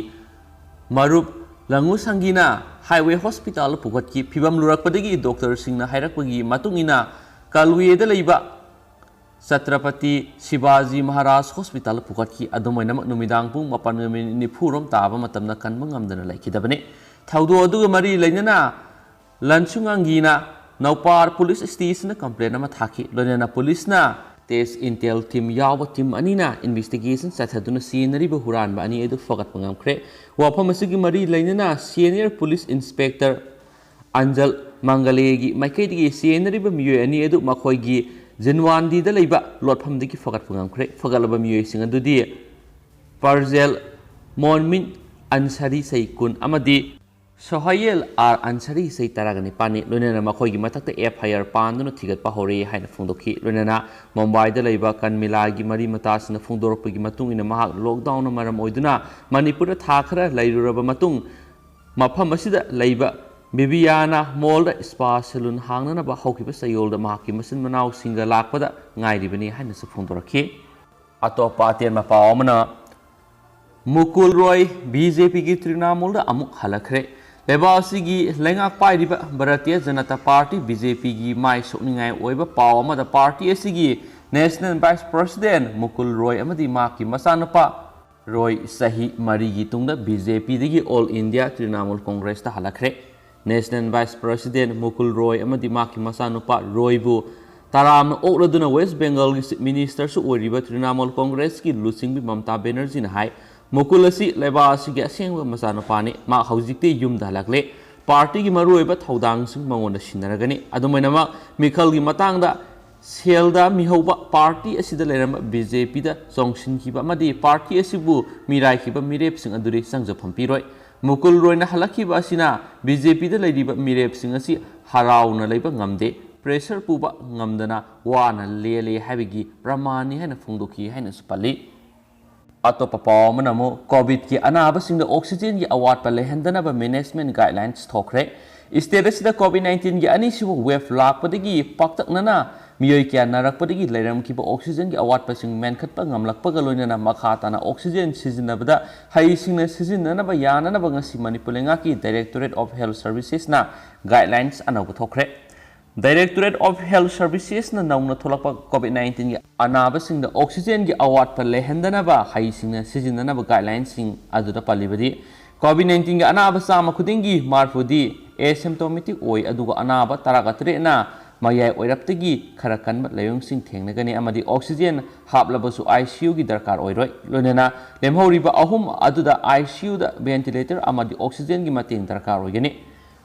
ꯃꯔꯨꯞ ꯂꯪꯉꯨ ꯁꯪꯒꯤꯅ ꯍꯥꯏꯋꯦ ꯍꯣꯁꯄꯤꯇꯥꯜꯗ ꯄꯨꯈꯠꯈꯤ꯫ ꯐꯤꯕꯝ ꯂꯨꯔꯛꯄꯗꯒꯤ ꯗꯣꯛꯇꯔꯁꯤꯡꯅ ꯍꯥꯏꯔꯛꯄꯒꯤ ꯃꯇꯨꯡ ꯏꯟꯅ ꯀꯜꯋꯦꯗ ꯂꯩꯕ ꯆꯇ꯭ꯔꯄꯇꯤ ꯁꯤꯕꯥꯖꯤ ꯃꯍꯥꯔꯥꯖ ꯍꯣꯁꯄꯤꯇꯥꯜꯗ ꯄꯨꯈꯠꯈꯤ꯫ ꯑꯗꯨꯝ ꯑꯣꯏꯅꯃꯛ ꯅꯨꯃꯤꯗꯥꯡ ꯄꯨꯡ ꯃꯥꯄꯟꯒ ꯃꯤꯅꯤꯠ ꯅꯤꯐꯨ ꯔꯣꯝ ꯇꯥꯕ ꯃꯇꯝꯗ ꯀꯟꯕ ꯉꯝꯗꯅ ꯂꯩꯈꯤꯗꯕꯅꯤ꯫ ꯊꯧꯗꯣꯛ ꯑꯗꯨꯒ ꯃꯔꯤ ꯂꯩꯅꯅ ꯂꯟꯁꯨꯉꯥꯡꯒꯤꯅ ꯅꯧꯄꯥꯔ ꯄꯨꯂꯤꯁ ꯁ꯭ꯇꯦꯁꯟꯗ ꯀꯝꯄ꯭ꯂꯦꯟ ꯑꯃ ꯊꯥꯈꯤ꯫ ꯂꯣꯏꯅꯅ ꯄꯨꯂꯤꯁꯅ ꯇꯦꯁ ꯏꯟꯇꯦꯜ ꯇꯤꯝ ꯌꯥꯎꯕ ꯇꯤꯝ ꯑꯅꯤꯅ ꯏꯟꯚꯦꯁꯇꯤꯒꯦꯁꯟ ꯆꯠꯊꯗꯨꯅ ꯆꯦꯟꯅꯔꯤꯕ ꯍꯨꯔꯥꯟꯕ ꯑꯅꯤ ꯑꯗꯨ ꯐꯒꯠꯄ ꯉꯝꯈ꯭ꯔꯦ꯫ ꯋꯥꯐꯝ ꯑꯁꯤꯒꯤ ꯃꯔꯤ ꯂꯩꯅꯅ ꯁꯦꯅꯤꯌꯔ ꯄꯨꯂꯤꯁ ꯏꯟꯁꯄꯦꯛꯇꯔ ꯑꯟꯖꯜ ꯃꯪꯒꯂꯦꯒꯤ ꯃꯥꯏꯀꯩꯗꯒꯤ ꯆꯦꯟꯅꯔꯤꯕ ꯃꯤꯑꯣꯏ ꯑꯅꯤ ꯑꯗꯨ ꯃꯈꯣꯏꯒꯤ ꯖꯤꯟꯋꯥꯟꯗꯤꯗ ꯂꯩꯕ ꯂꯣꯠꯐꯝꯗꯒꯤ ꯐꯒꯠꯄ ꯉꯝꯈ꯭ꯔꯦ꯫ ꯐꯒꯠꯂꯕ ꯃꯤꯑꯣꯏꯁꯤꯡ ꯑꯗꯨꯗꯤ ꯄꯔꯖꯦꯜ ꯃꯣꯟꯃꯤꯟ ꯑꯟꯁꯥꯔꯤ ꯆꯍꯤ ꯀꯨꯟ ꯑꯃꯗꯤ ꯁꯣꯍꯥꯌꯦꯜ ꯑꯥꯔ ꯑꯟꯁꯥꯔꯤ ꯆꯍꯤ ꯇꯔꯥꯒ ꯅꯤꯄꯥꯟꯅꯤ꯫ ꯂꯣꯏꯅꯅ ꯃꯈꯣꯏꯒꯤ ꯃꯊꯛꯇ ꯑꯦꯐ ꯑꯥꯏ ꯑꯥꯔ ꯄꯥꯟꯗꯨꯅ ꯊꯤꯒꯠꯄ ꯍꯧꯔꯦ ꯍꯥꯏꯅ ꯐꯣꯡꯗꯣꯛꯈꯤ꯫ ꯂꯣꯏꯅꯅ ꯃꯨꯝꯕꯥꯏꯗ ꯂꯩꯕ ꯀꯟꯃꯤꯂꯥꯒꯤ ꯃꯔꯤ ꯃꯇꯥꯁꯤꯡꯅ ꯐꯣꯡꯗꯣꯔꯛꯄꯒꯤ ꯃꯇꯨꯡ ꯏꯟꯅ ꯃꯍꯥꯛ ꯂꯣꯛꯗꯥꯎꯟꯅ ꯃꯔꯝ ꯑꯣꯏꯗꯨꯅ ꯃꯅꯤꯄꯨꯔꯗ ꯊꯥ ꯈꯔ ꯂꯩꯔꯨꯔꯕ ꯃꯇꯨꯡ ꯃꯐꯝ ꯑꯁꯤꯗ ꯂꯩꯕ ꯕꯤꯕꯤꯌꯥꯅꯥ ꯃꯣꯜꯗ ꯁ꯭ꯄꯥ ꯁꯦꯂꯨꯟ ꯍꯥꯡꯅꯅꯕ ꯍꯧꯈꯤꯕ ꯆꯌꯣꯜꯗ ꯃꯍꯥꯛꯀꯤ ꯃꯆꯤꯟ ꯃꯅꯥꯎꯁꯤꯡꯒ ꯂꯥꯛꯄꯗ ꯉꯥꯏꯔꯤꯕꯅꯤ ꯍꯥꯏꯅꯁꯨ ꯐꯣꯡꯗꯣꯔꯛꯈꯤ꯫ ꯑꯇꯣꯞꯄ ꯑꯇꯦꯟꯕ ꯄꯥꯎ ꯑꯃꯅ, ꯃꯨꯀꯨꯜ ꯔꯣꯏ ꯕꯤ ꯖꯦ ꯄꯤꯒꯤ ꯇ꯭ꯔꯤꯅꯥꯃꯨꯜꯗ ꯑꯃꯨꯛ ꯍꯜꯂꯛꯈ꯭ꯔꯦ꯫ ꯂꯩꯕꯥꯛ ꯑꯁꯤꯒꯤ ꯂꯩꯉꯥꯛ ꯄꯥꯏꯔꯤꯕ Bharatiya Janata party, B J ꯄꯤꯒꯤ ꯃꯥꯏ ꯁꯣꯛꯅꯤꯡꯉꯥꯏ ꯑꯣꯏꯕ ꯄꯥꯎ ꯑꯃꯗ ꯄꯥꯔꯇꯤ ꯑꯁꯤꯒꯤ national vice president Mukul Roy ꯑꯃꯗꯤ ꯃꯍꯥꯛꯀꯤ ꯃꯆꯥꯅꯨꯄꯥ ꯔꯣꯏ ꯆꯍꯤ ꯃꯔꯤꯒꯤ ꯇꯨꯡꯗ ꯕꯤ ꯖꯦ ꯄꯤꯗꯒꯤ ꯑꯣꯜ ꯏꯟꯗꯤꯌꯥ ꯇ꯭ꯔꯤꯅꯥꯃꯨꯜ ꯀꯣꯡꯒ꯭ꯔꯦꯁꯇ ꯍꯜꯂꯛꯈ꯭ꯔꯦ꯫ National vice president Mukul Roy ꯑꯃꯗꯤ ꯃꯍꯥꯛꯀꯤ ꯃꯆꯥꯅꯨꯄꯥ ꯔꯣꯏꯕꯨ ꯇꯔꯥꯝꯅ ꯑꯣꯛꯂꯗꯨꯅ ꯋꯦꯁ ꯕꯦꯡꯒꯜꯒꯤ ꯆꯤꯐ ꯃꯤꯅꯤꯁꯇꯔꯁꯨ ꯑꯣꯏꯔꯤꯕ ꯇ꯭ꯔꯤꯅꯥꯃꯨꯜ ꯀꯣꯡꯒ꯭ꯔꯦꯁꯀꯤ ꯂꯨꯆꯤꯡꯕꯤ ꯃꯃꯇꯥ ꯕꯦꯅꯔꯖꯤꯅ ꯍꯥꯏ, ꯃꯨꯀꯨꯜ ꯑꯁꯤ ꯂꯩꯕꯥꯛ ꯑꯁꯤꯒꯤ ꯑꯁꯦꯡꯕ ꯃꯆꯥꯅꯨꯄꯥꯅꯤ꯫ ꯃꯍꯥꯛ ꯍꯧꯖꯤꯛꯇꯤ ꯌꯨꯝꯗ ꯍꯜꯂꯛꯂꯦ꯫ ꯄꯥꯔꯇꯤꯒꯤ ꯃꯔꯨꯑꯣꯏꯕ ꯊꯧꯗꯥꯡꯁꯤꯡ ꯃꯉꯣꯟꯗ ꯁꯤꯟꯅꯔꯒꯅꯤ꯫ ꯑꯗꯨꯝ ꯑꯣꯏꯅꯃꯛ, ꯃꯤꯈꯜꯒꯤ ꯃꯇꯥꯡꯗ ꯁꯦꯜꯗ ꯃꯤꯍꯧꯕ ꯄꯥꯔꯇꯤ ꯑꯁꯤꯗ ꯂꯩꯔꯝꯕ ꯕꯤ ꯖꯦ ꯄꯤꯗ ꯆꯣꯡꯁꯤꯟꯈꯤꯕ ꯑꯃꯗꯤ ꯄꯥꯔꯇꯤ ꯑꯁꯤꯕꯨ ꯃꯤꯔꯥꯏꯈꯤꯕ ꯃꯤꯔꯦꯞꯁꯤꯡ ꯑꯗꯨꯗꯤ ꯆꯪꯖꯐꯝ ꯄꯤꯔꯣꯏ꯫ ꯃꯨꯀꯨꯜ ꯔꯣꯏꯅ ꯍꯜꯂꯛꯈꯤꯕ ꯑꯁꯤꯅ ꯕꯤ ꯖꯦ ꯄꯤꯗ ꯂꯩꯔꯤꯕ ꯃꯤꯔꯦꯞꯁꯤꯡ ꯑꯁꯤ ꯍꯔꯥꯎꯅ ꯂꯩꯕ ꯉꯝꯗꯦ, ꯄ꯭ꯔꯦꯁꯔ ꯄꯨꯕ ꯉꯝꯗꯅ ꯋꯥꯅ ꯂꯦꯜꯂꯦ ꯍꯥꯏꯕꯒꯤ ꯄ꯭ꯔꯃꯥꯟꯅꯤ ꯍꯥꯏꯅ ꯐꯣꯡꯗꯣꯛꯈꯤ ꯍꯥꯏꯅꯁꯨ ꯄꯜꯂꯤ꯫ ꯑꯇꯣꯞꯄ ꯄꯥꯎ ꯑꯃꯅ ꯑꯃꯨꯛ ꯀꯣꯚꯤꯗꯀꯤ ꯑꯅꯥꯕꯁꯤꯡꯗ ꯑꯣꯛꯁꯤꯖꯦꯟꯒꯤ ꯑꯋꯥꯠꯄ ꯂꯩꯍꯟꯗꯅꯕ ꯃꯦꯅꯦꯖꯃꯦꯟꯠ ꯒꯥꯏꯗꯂꯥꯏꯟꯁ ꯊꯣꯛꯈ꯭ꯔꯦ꯫ ꯁ꯭ꯇꯦꯠ ꯑꯁꯤꯗ ꯀꯣꯚꯤꯗ ꯅꯥꯏꯟꯇꯤꯟꯒꯤ ꯑꯅꯤꯁꯨꯕ ꯋꯦꯚ ꯂꯥꯛꯄꯗꯒꯤ ꯄꯥꯛꯇꯛꯅꯅ ꯃꯤꯑꯣꯏ ꯀꯌꯥ ꯅꯥꯔꯛꯄꯗꯒꯤ ꯂꯩꯔꯝꯈꯤꯕ ꯑꯣꯛꯁꯤꯖꯦꯟꯒꯤ ꯑꯋꯥꯠꯄꯁꯤꯡ ꯃꯦꯟꯈꯠꯄ ꯉꯝꯂꯛꯄꯒ ꯂꯣꯏꯅꯅ ꯃꯈꯥ ꯇꯥꯅ ꯑꯣꯛꯁꯤꯖꯦꯟ ꯁꯤꯖꯤꯟꯅꯕꯗ ꯍꯩꯁꯤꯡꯅ ꯁꯤꯖꯤꯟꯅꯅꯕ ꯌꯥꯅꯅꯕ ꯉꯁꯤ ꯃꯅꯤꯄꯨꯔ ꯂꯩꯉꯥꯛꯀꯤ Directorate of Health Servicesꯅ ꯒꯥꯏꯗꯂꯥꯏꯟꯁ ꯑꯅꯧꯕ ꯊꯣꯛꯈ꯭ꯔꯦ꯫ Directorate of Health Servicesꯅ ꯅꯧꯅ ꯊꯣꯛꯂꯛꯄ ꯀꯣꯚꯤꯗ ꯅꯥꯏꯟꯇꯤꯟꯒꯤ ꯑꯅꯥꯕꯁꯤꯡꯗ ꯑꯣꯛꯁꯤꯖꯦꯟꯒꯤ ꯑꯋꯥꯠꯄ ꯂꯩꯍꯟꯗꯅꯕ ꯍꯩꯁꯤꯡꯅ ꯁꯤꯖꯤꯟꯅꯅꯕ ꯒꯥꯏꯗꯂꯥꯏꯟꯁꯤꯡ ꯑꯗꯨꯗ ꯄꯜꯂꯤꯕꯗꯤ, ꯀꯣꯚꯤꯗ ꯅꯥꯏꯟꯇꯤꯟꯒꯤ ꯑꯅꯥꯕ ꯆꯥꯝꯃ ꯈꯨꯗꯤꯡꯒꯤ ꯃꯔꯤꯐꯨꯗꯤ ꯑꯦꯁꯤꯝꯇꯣꯃꯦꯇꯤꯛ ꯑꯣꯏ, ꯑꯗꯨꯒ ꯑꯅꯥꯕ ꯇꯔꯥꯒ ꯇꯔꯦꯠꯅ ꯃꯌꯥꯏ ꯑꯣꯏꯔꯞꯇꯒꯤ ꯈꯔ ꯀꯟꯕ ꯂꯥꯏꯑꯣꯡꯁꯤꯡ ꯊꯦꯡꯅꯒꯅꯤ ꯑꯃꯗꯤ ꯑꯣꯛꯁꯤꯖꯦꯟ ꯍꯥꯞꯂꯕꯁꯨ ꯑꯥꯏ ꯁꯤ ꯌꯨꯒꯤ ꯗꯔꯀꯥꯔ ꯑꯣꯏꯔꯣꯏ꯫ ꯂꯣꯏꯅꯅ ꯂꯦꯝꯍꯧꯔꯤꯕ ꯑꯍꯨꯝ ꯑꯗꯨꯗ ꯑꯥꯏ ꯁꯤ ꯌꯨꯗ ꯚꯦꯟꯇꯤꯂꯦꯇꯔ ꯑꯃꯗꯤ ꯑꯣꯛꯁꯤꯖꯦꯟꯒꯤ ꯃꯇꯦꯡ ꯗꯔꯀꯥꯔ ꯑꯣꯏꯒꯅꯤ꯫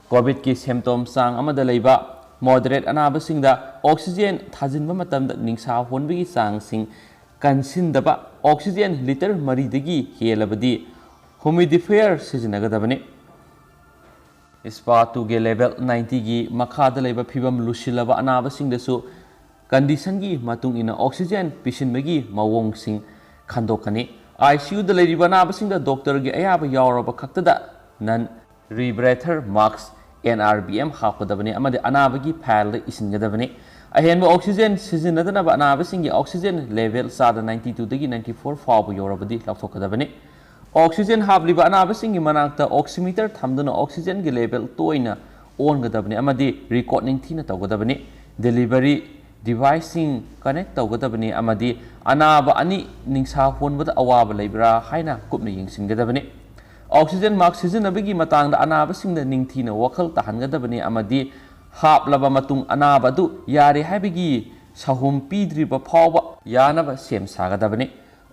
ꯀꯣꯚꯤꯗꯀꯤ ꯁꯦꯝꯇꯣꯝ ꯆꯥꯡ ꯑꯃꯗ ꯂꯩꯕ ꯃꯣꯗꯔꯦꯠ ꯑꯅꯥꯕꯁꯤꯡꯗ ꯑꯣꯛꯁꯤꯖꯦꯟ ꯊꯥꯖꯤꯟꯕ ꯃꯇꯝꯗ ꯅꯤꯡꯁꯥ ꯍꯣꯟꯕꯒꯤ ꯆꯥꯡꯁꯤꯡ ꯀꯟꯁꯤꯟꯗꯕ, ꯑꯣꯛꯁꯤꯖꯦꯟ ꯂꯤꯇꯔ ꯃꯔꯤꯗꯒꯤ ꯍꯦꯜꯂꯕꯗꯤ ꯍꯨꯃꯤꯗꯤꯐꯥꯌꯔ ꯁꯤꯖꯤꯟꯅꯒꯗꯕꯅꯤ꯫ ꯏꯁꯄꯥ ꯇꯨꯒꯤ ꯂꯦꯚꯦꯜ ꯅꯥꯏꯟꯇꯤꯒꯤ ꯃꯈꯥꯗ ꯂꯩꯕ ꯐꯤꯚꯝ ꯂꯨꯁꯤꯜꯂꯕ ꯑꯅꯥꯕꯁꯤꯡꯗꯁꯨ ꯀꯟꯗꯤꯁꯟꯒꯤ ꯃꯇꯨꯡ ꯏꯟꯅ ꯑꯣꯛꯁꯤꯖꯦꯟ ꯄꯤꯁꯤꯟꯕꯒꯤ ꯃꯑꯣꯡꯁꯤꯡ ꯈꯟꯗꯣꯛꯀꯅꯤ꯫ ꯑꯥꯏ ꯁꯤ ꯌꯨꯗ ꯂꯩꯔꯤꯕ ꯑꯅꯥꯕꯁꯤꯡꯗ ꯗꯣꯛꯇꯔꯒꯤ ꯑꯌꯥꯕ ꯌꯥꯎꯔꯕ ꯈꯛꯇꯗ ꯅꯟ ꯔꯤꯕ꯭ꯔꯦꯊꯔ ꯃꯥꯛꯁ, ꯑꯦꯟ ꯑꯥꯔ ꯕꯤ ꯑꯦꯝ ꯍꯥꯞꯀꯗꯕꯅꯤ ꯑꯃꯗꯤ ꯑꯅꯥꯕꯒꯤ ꯐꯥꯏꯜꯗ ꯏꯁꯤꯟꯒꯗꯕꯅꯤ꯫ ꯑꯍꯦꯟꯕ ꯑꯣꯛꯁꯤꯖꯦꯟ ꯁꯤꯖꯤꯟꯅꯗꯅꯕ ꯑꯅꯥꯕꯁꯤꯡꯒꯤ ꯑꯣꯛꯁꯤꯖꯦꯟ ꯂꯦꯚꯦꯜ ꯆꯥꯗ ꯅꯥꯏꯟꯇꯤ ꯇꯨꯗꯒꯤ ꯅꯥꯏꯟꯇꯤ ꯐꯣꯔ ꯐꯥꯎꯕ ꯌꯧꯔꯕꯗꯤ ꯂꯧꯊꯣꯛꯀꯗꯕꯅꯤ꯫ ꯑꯣꯛꯁꯤꯖꯦꯟ ꯍꯥꯞꯂꯤꯕ ꯑꯅꯥꯕꯁꯤꯡꯒꯤ ꯃꯅꯥꯛꯇ ꯑꯣꯛꯁꯤꯃꯤꯇꯔ ꯊꯝꯗꯨꯅ ꯑꯣꯛꯁꯤꯖꯦꯟꯒꯤ ꯂꯦꯚꯦꯜ ꯇꯣꯏꯅ ꯑꯣꯟꯒꯗꯕꯅꯤ ꯑꯃꯗꯤ ꯔꯦꯀꯣꯔꯗ ꯅꯤꯡꯊꯤꯅ ꯇꯧꯒꯗꯕꯅꯤ꯫ ꯗꯦꯂꯤꯚꯔꯤ ꯗꯤꯚꯥꯏꯁꯁꯤꯡ ꯀꯅꯦꯛ ꯇꯧꯒꯗꯕꯅꯤ ꯑꯃꯗꯤ ꯑꯅꯥꯕ ꯑꯅꯤ ꯅꯤꯡꯁꯥ ꯍꯣꯟꯕꯗ ꯑꯋꯥꯕ ꯂꯩꯕ꯭ꯔꯥ ꯍꯥꯏꯅ ꯀꯨꯞꯅ ꯌꯦꯡꯁꯤꯟꯒꯗꯕꯅꯤ꯫ ꯑꯣꯛꯁꯤꯖꯦꯟ ꯃꯥꯛꯁ ꯁꯤꯖꯤꯟꯅꯕꯒꯤ ꯃꯇꯥꯡꯗ ꯑꯅꯥꯕꯁꯤꯡꯗ ꯅꯤꯡꯊꯤꯅ ꯋꯥꯈꯜ ꯇꯥꯍꯟꯒꯗꯕꯅꯤ ꯑꯃꯗꯤ ꯍꯥꯞꯂꯕ ꯃꯇꯨꯡ ꯑꯅꯥꯕ ꯑꯗꯨ ꯌꯥꯔꯦ ꯍꯥꯏꯕꯒꯤ ꯁꯍꯨꯝ ꯄꯤꯗ꯭ꯔꯤꯕ ꯐꯥꯎꯕ ꯌꯥꯅꯕ ꯁꯦꯝ ꯁꯥꯒꯗꯕꯅꯤ꯫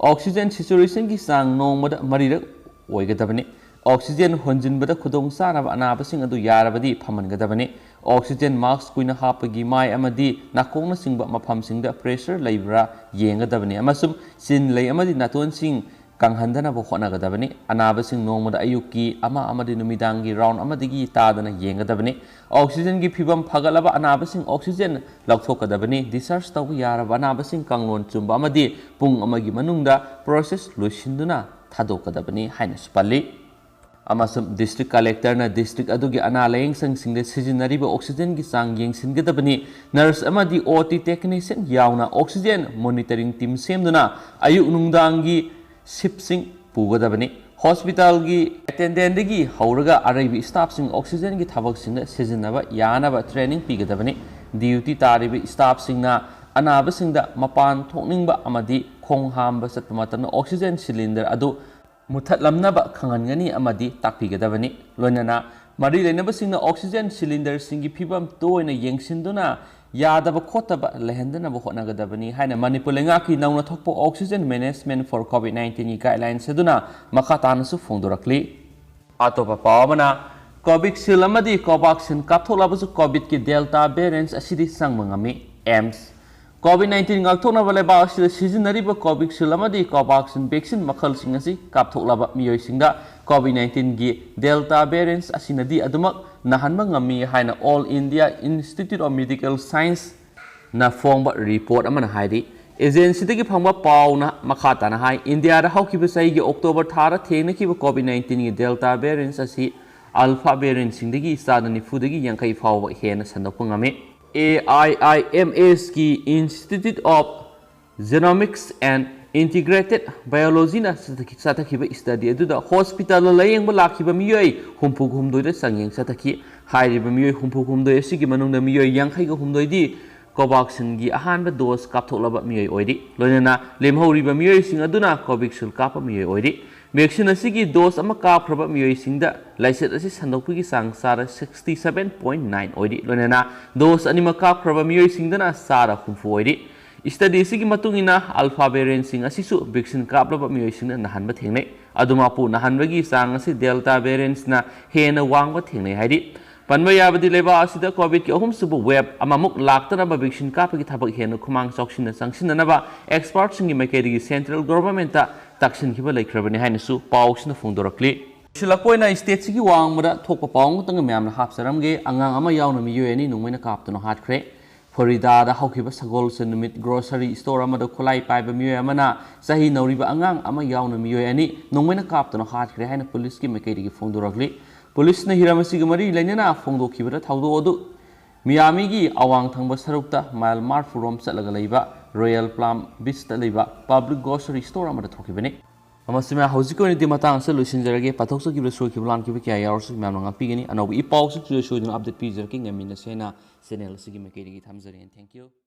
ꯑꯣꯛꯁꯤꯖꯦꯟ ꯁꯦꯆꯨꯔꯦꯁꯟꯒꯤ ꯆꯥꯡ ꯅꯣꯡꯃꯗ ꯃꯔꯤꯔꯛ ꯑꯣꯏꯒꯗꯕꯅꯤ꯫ ꯑꯣꯛꯁꯤꯖꯦꯟ ꯍꯣꯟꯖꯤꯟꯕꯗ ꯈꯨꯗꯣꯡ ꯆꯥꯅꯕ ꯑꯅꯥꯕꯁꯤꯡ ꯑꯗꯨ ꯌꯥꯔꯕꯗꯤ ꯐꯝꯍꯟꯒꯗꯕꯅꯤ꯫ ꯑꯣꯛꯁꯤꯖꯦꯟ ꯃꯥꯛꯁ ꯀꯨꯏꯅ ꯍꯥꯞꯄꯒꯤ ꯃꯥꯏ ꯑꯃꯗꯤ ꯅꯥꯀꯣꯡꯅꯆꯤꯡꯕ ꯃꯐꯝꯁꯤꯡꯗ ꯄ꯭ꯔꯦꯁꯔ ꯂꯩꯕ꯭ꯔꯥ ꯌꯦꯡꯒꯗꯕꯅꯤ ꯑꯃꯁꯨꯡ ꯆꯤꯟ, ꯂꯩ ꯑꯃꯗꯤ ꯅꯥꯇꯣꯟꯁꯤꯡ ꯀꯪꯍꯟꯗꯅꯕ ꯍꯣꯠꯅꯒꯗꯕꯅꯤ꯫ ꯑꯅꯥꯕꯁꯤꯡ ꯅꯣꯡꯃꯗ ꯑꯌꯨꯛꯀꯤ ꯑꯃ ꯑꯃꯗꯤ ꯅꯨꯃꯤꯗꯥꯡꯒꯤ ꯔꯥꯎꯟ ꯑꯃꯗꯒꯤ ꯇꯥꯗꯅ ꯌꯦꯡꯒꯗꯕꯅꯤ꯫ ꯑꯣꯛꯁꯤꯖꯦꯟꯒꯤ ꯐꯤꯚꯝ ꯐꯒꯠꯂꯕ ꯑꯅꯥꯕꯁꯤꯡ ꯑꯣꯛꯁꯤꯖꯦꯟ ꯂꯧꯊꯣꯛꯀꯗꯕꯅꯤ꯫ ꯗꯤꯁꯆꯥꯔꯖ ꯇꯧꯕ ꯌꯥꯔꯕ ꯑꯅꯥꯕꯁꯤꯡ ꯀꯥꯡꯂꯣꯟ ꯆꯨꯝꯕ ꯑꯃꯗꯤ ꯄꯨꯡ ꯑꯃꯒꯤ ꯃꯅꯨꯡꯗ ꯄ꯭ꯔꯣꯁꯦꯁ ꯂꯣꯏꯁꯤꯟꯗꯨꯅ ꯊꯥꯗꯣꯛꯀꯗꯕꯅꯤ ꯍꯥꯏꯅꯁꯨ ꯄꯜꯂꯤ꯫ ꯑꯃꯁꯨꯡ ꯗꯤꯁꯇ꯭ꯔꯤꯛ ꯀꯂꯦꯛꯇꯔꯅ ꯗꯤꯁꯇ꯭ꯔꯤꯛ ꯑꯗꯨꯒꯤ ꯑꯅꯥ ꯂꯥꯌꯦꯡ ꯁꯪꯁꯤꯡꯗ ꯁꯤꯖꯤꯟꯅꯔꯤꯕ ꯑꯣꯛꯁꯤꯖꯦꯟꯒꯤ ꯆꯥꯡ ꯌꯦꯡꯁꯤꯟꯒꯗꯕꯅꯤ꯫ ꯅꯔꯁ ꯑꯃꯗꯤ ꯑꯣ ꯇꯤ ꯇꯦꯛꯅꯤꯁꯤꯌꯟ ꯌꯥꯎꯅ ꯑꯣꯛꯁꯤꯖꯦꯟ ꯃꯣꯅꯤꯇꯔꯤꯡ ꯇꯤꯝ ꯁꯦꯝꯗꯨꯅ ꯑꯌꯨꯛ ꯅꯨꯡꯗꯥꯡꯒꯤ ꯁꯤꯞꯁꯤꯡ ꯄꯨꯒꯗꯕꯅꯤ꯫ ꯍꯣꯁꯄꯤꯇꯥꯜꯒꯤ ꯑꯦꯇꯦꯟꯗꯦꯟꯗꯒꯤ ꯍꯧꯔꯒ ꯑꯔꯩꯕ ꯁ꯭ꯇꯥꯐꯁꯤꯡ ꯑꯣꯛꯁꯤꯖꯦꯟꯒꯤ ꯊꯕꯛꯁꯤꯡꯗ ꯁꯤꯖꯤꯟꯅꯕ ꯌꯥꯅꯕ ꯇ꯭ꯔꯦꯅꯤꯡ ꯄꯤꯒꯗꯕꯅꯤ꯫ ꯗ꯭ꯌꯨꯇꯤ ꯇꯥꯔꯤꯕ ꯁ꯭ꯇꯥꯐꯁꯤꯡꯅ ꯑꯅꯥꯕꯁꯤꯡꯗ ꯃꯄꯥꯟ ꯊꯣꯛꯅꯤꯡꯕ ꯑꯃꯗꯤ ꯈꯣꯡ ꯍꯥꯝꯕ ꯆꯠꯄ ꯃꯇꯝꯗ ꯑꯣꯛꯁꯤꯖꯦꯟ ꯁꯤꯂꯤꯟꯗꯔ ꯑꯗꯨ ꯃꯨꯊꯠꯂꯝꯅꯕ ꯈꯪꯍꯟꯒꯅꯤ ꯑꯃꯗꯤ ꯇꯥꯛꯄꯤꯒꯗꯕꯅꯤ꯫ ꯂꯣꯏꯅꯅ ꯃꯔꯤ ꯂꯩꯅꯕꯁꯤꯡꯅ ꯑꯣꯛꯁꯤꯖꯦꯟ ꯁꯤꯂꯤꯟꯗꯔꯁꯤꯡꯒꯤ ꯐꯤꯕꯝ ꯇꯣꯏꯅ ꯌꯦꯡꯁꯤꯟꯗꯨꯅ ꯌꯥꯗꯕ ꯈꯣꯠꯇꯕ ꯂꯩꯍꯟꯗꯅꯕ ꯍꯣꯠꯅꯒꯗꯕꯅꯤ ꯍꯥꯏꯅ ꯃꯅꯤꯄꯨꯔ ꯂꯩꯉꯥꯛꯀꯤ ꯅꯧꯅ ꯊꯣꯛꯄ Oxygen Management for COVID nineteenꯒꯤ guidelines ꯑꯗꯨꯅ ꯃꯈꯥ ꯇꯥꯅꯁꯨ ꯐꯣꯡꯗꯣꯔꯛꯂꯤ꯫ ꯑꯇꯣꯞꯄ ꯄꯥꯎ ꯑꯃꯅ, Covishield ꯑꯃꯗꯤ Covaxin ꯀꯥꯞꯊꯣꯛꯂꯕꯁꯨ COVID-ꯀꯤ Delta variant ꯑꯁꯤꯗꯤ ꯆꯪꯕ ꯉꯝꯃꯤ꯫ AIIMS COVID nineteen ꯉꯥꯛꯊꯣꯛꯅꯕ ꯂꯩꯕꯥꯛ ꯑꯁꯤꯗ ꯁꯤꯖꯤꯟꯅꯔꯤꯕ Covishield ꯑꯃꯗꯤ Covaxin vaccine ꯃꯈꯜꯁꯤꯡ ꯑꯁꯤ ꯀꯥꯞꯊꯣꯛꯂꯕ ꯃꯤꯑꯣꯏꯁꯤꯡꯗ COVID nineteen-ꯒꯤ Delta variant ꯑꯁꯤꯅꯗꯤ ꯑꯗꯨꯃꯛ ꯅꯥꯍꯟꯕ ꯉꯝꯃꯤ ꯍꯥꯏꯅ All India Institute of Medical Science ꯅ ꯐꯣꯡꯕ report ꯑꯃꯅ ꯍꯥꯏꯔꯤ꯫ Agency-ꯗꯒꯤ ꯐꯪꯕ ꯄꯥꯎꯅ ꯃꯈꯥ ꯇꯥꯅ ꯍꯥꯏ, ꯏꯟꯗꯤꯌꯥꯗ ꯍꯧꯈꯤꯕ ꯆꯍꯤꯒꯤ October ꯊꯥꯗ ꯊꯦꯡꯅꯈꯤꯕ COVID nineteen-ꯒꯤ Delta variant ꯑꯁꯤ Alpha variant-ꯁꯤꯡꯗꯒꯤ ꯆꯥꯗ ꯅꯤꯐꯨꯗꯒꯤ ꯌꯥꯡꯈꯩ ꯐꯥꯎꯕ ꯍꯦꯟꯅ ꯁꯟꯗꯣꯛꯄ ꯉꯝꯃꯤ꯫ AIIMS-ꯀꯤ Institute of Genomics and Integrated Biology-ꯅ ꯆꯠꯊꯈꯤ-, ꯆꯠꯊꯈꯤꯕ study ꯑꯗꯨꯗ hospital-ꯗ ꯂꯥꯌꯦꯡꯕ ꯂꯥꯛꯈꯤꯕ ꯃꯤꯑꯣꯏ ꯍꯨꯝꯐꯨ ꯍꯨꯝꯗꯣꯏꯗ ꯆꯥꯡꯌꯦꯡ ꯆꯠꯊꯈꯤ꯫ ꯍꯥꯏꯔꯤꯕ ꯃꯤꯑꯣꯏ ꯍꯨꯝꯐꯨ ꯍꯨꯝꯗꯣꯏ ꯑꯁꯤꯒꯤ ꯃꯅꯨꯡꯗ ꯃꯤꯑꯣꯏ ꯌꯥꯡꯈꯩꯒ ꯍꯨꯝꯗꯣꯏꯗꯤ Covaxin-ꯒꯤ ꯑꯍꯥꯟꯕ dose ꯀꯥꯞꯊꯣꯛꯂꯕ ꯃꯤꯑꯣꯏ ꯑꯣꯏꯔꯤ꯫ ꯂꯣꯏꯅꯅ ꯂꯦꯝꯍꯧꯔꯤꯕ ꯃꯤꯑꯣꯏꯁꯤꯡ ꯑꯗꯨꯅ Covishield ꯀꯥꯞꯄ ꯃꯤꯑꯣꯏ ꯑꯣꯏꯔꯤ꯫ Vaccine ꯑꯁꯤꯒꯤ dose ꯑꯃ ꯀꯥꯞꯈ꯭ꯔꯕ ꯃꯤꯑꯣꯏꯁꯤꯡꯗ ꯂꯥꯏꯆꯠ ꯑꯁꯤ ꯁꯟꯗꯣꯛꯄꯒꯤ ꯆꯥꯡ ꯆꯥꯗ sixty seven point nine ꯑꯣꯏꯔꯤ꯫ ꯂꯣꯏꯅꯅ dose ꯑꯅꯤꯃꯛ ꯀꯥꯞꯈ꯭ꯔꯕ ꯃꯤꯑꯣꯏꯁꯤꯡꯗꯅ ꯆꯥꯗ ꯍꯨꯝꯐꯨ ꯑꯣꯏꯔꯤ꯫ Study ꯑꯁꯤꯒꯤ ꯃꯇꯨꯡ ꯏꯟꯅ Alpha variant-ꯁꯤꯡ ꯑꯁꯤꯁꯨ vaccine ꯀꯥꯞꯂꯕ ꯃꯤꯑꯣꯏꯁꯤꯡꯅ ꯅꯥꯍꯟꯕ ꯊꯦꯡꯅꯩ꯫ ꯑꯗꯨꯃꯛꯄꯨ ꯅꯥꯍꯟꯕꯒꯤ ꯆꯥꯡ ꯑꯁꯤ Delta variant-ꯅ ꯍꯦꯟꯅ ꯋꯥꯡꯕ ꯊꯦꯡꯅꯩ ꯍꯥꯏꯔꯤ꯫ ꯄꯟꯕ ꯌꯥꯕꯗꯤ ꯂꯩꯕꯥꯛ ꯑꯁꯤꯗ COVID-ꯀꯤ ꯑꯍꯨꯝꯁꯨꯕ wave ꯑꯃꯃꯨꯛ ꯂꯥꯛꯇꯅꯕ vaccine ꯀꯥꯞꯄꯒꯤ ꯊꯕꯛ ꯍꯦꯟꯅ ꯈꯨꯃꯥꯡ ꯆꯥꯎꯁꯤꯟꯅ ꯆꯪꯁꯤꯟꯅꯅꯕ expert-ꯁꯤꯡꯒꯤ ꯃꯥꯏꯀꯩꯗꯒꯤ central government-ꯇ ꯇꯛꯁꯤꯟꯈꯤꯕ ꯂꯩꯈ꯭ꯔꯕꯅꯤ ꯍꯥꯏꯅꯁꯨ ꯄꯥꯎꯁꯤꯅ ꯐꯣꯡꯗꯣꯔꯛꯂꯤ꯫ ꯁꯤꯜꯂꯛꯄ ꯑꯣꯏꯅ state-ꯁꯤꯒꯤ ꯋꯥꯡꯃꯗ ꯊꯣꯛꯄ ꯄꯥꯎ ꯑꯃꯈꯛꯇꯪꯒ ꯃꯌꯥꯝꯅ ꯍꯥꯞꯆꯔꯝꯒꯦ꯫ ꯑꯉꯥꯡ ꯑꯃ ꯌꯥꯎꯅ ꯃꯤꯑꯣꯏ ꯑꯅꯤ ꯅꯣꯡꯃꯩꯅ ꯀꯥꯞꯇꯨꯅ ꯍꯥꯠꯈ꯭ꯔꯦ꯫ ꯐꯔꯤꯗꯥꯗ ꯍꯧꯈꯤꯕ ꯁꯒꯣꯜꯁꯦꯟ ꯅꯨꯃꯤꯠ grocery store ꯑꯃꯗ ꯈꯨꯠꯂꯥꯏ ꯄꯥꯏꯕ ꯃꯤꯑꯣꯏ ꯑꯃꯅ ꯆꯍꯤ ꯅꯧꯔꯤꯕ ꯑꯉꯥꯡ ꯑꯃ ꯌꯥꯎꯅ ꯃꯤꯑꯣꯏ ꯑꯅꯤ ꯅꯣꯡꯃꯩꯅ ꯀꯥꯞꯇꯨꯅ ꯍꯥꯠꯈ꯭ꯔꯦ ꯍꯥꯏꯅ ꯄꯨꯂꯤꯁꯀꯤ ꯃꯥꯏꯀꯩꯗꯒꯤ ꯐꯣꯡꯗꯣꯔꯛꯂꯤ꯫ ꯄꯨꯂꯤꯁꯅ ꯍꯤꯔꯝ ꯑꯁꯤꯒꯤ ꯃꯔꯤ ꯂꯩꯅꯅ ꯐꯣꯡꯗꯣꯛꯈꯤꯕꯗ ꯊꯧꯗꯣꯛ ꯑꯗꯨ ꯃꯤꯌꯥꯃꯤꯒꯤ ꯑꯋꯥꯡ ꯊꯪꯕ ꯁꯔꯨꯛꯇ ꯃꯥꯏꯜ ꯃꯔꯤꯐꯨ ꯔꯣꯝ ꯆꯠꯂꯒ ꯂꯩꯕ Royal Palm Beach-ꯇ ꯂꯩꯕ public grocery store ꯑꯃꯗ ꯊꯣꯛꯈꯤꯕꯅꯤ꯫ ꯃꯃꯥ ꯁꯤꯃꯥ, ꯍꯧꯖꯤꯛꯀꯤ ꯑꯣꯏꯅꯗꯤ ꯃꯇꯥꯡ ꯑꯁꯤꯗ ꯂꯣꯏꯁꯤꯟꯖꯔꯒꯦ꯫ ꯄꯥꯊꯣꯛꯆꯈꯤꯕꯗ ꯁꯣꯏꯈꯤꯕ ꯂꯥꯟꯈꯤꯕ ꯀꯌꯥ ꯌꯥꯎꯔꯁꯨ ꯃꯌꯥꯝꯅ ꯉꯥꯛꯄꯤꯒꯅꯤ꯫ ꯑꯅꯧꯕ ꯏ ꯄꯥꯎꯁꯤꯡꯁꯤꯗ ꯁꯣꯏꯗꯅ update ꯄꯤꯖꯔꯛꯀꯦ꯫ ꯉꯝꯃꯤꯟꯅꯁꯦꯅ channel ꯑꯁꯤꯒꯤ ꯃꯥꯏꯀꯩꯗꯒꯤ ꯊꯝꯖꯔꯤ꯫ Thank you꯫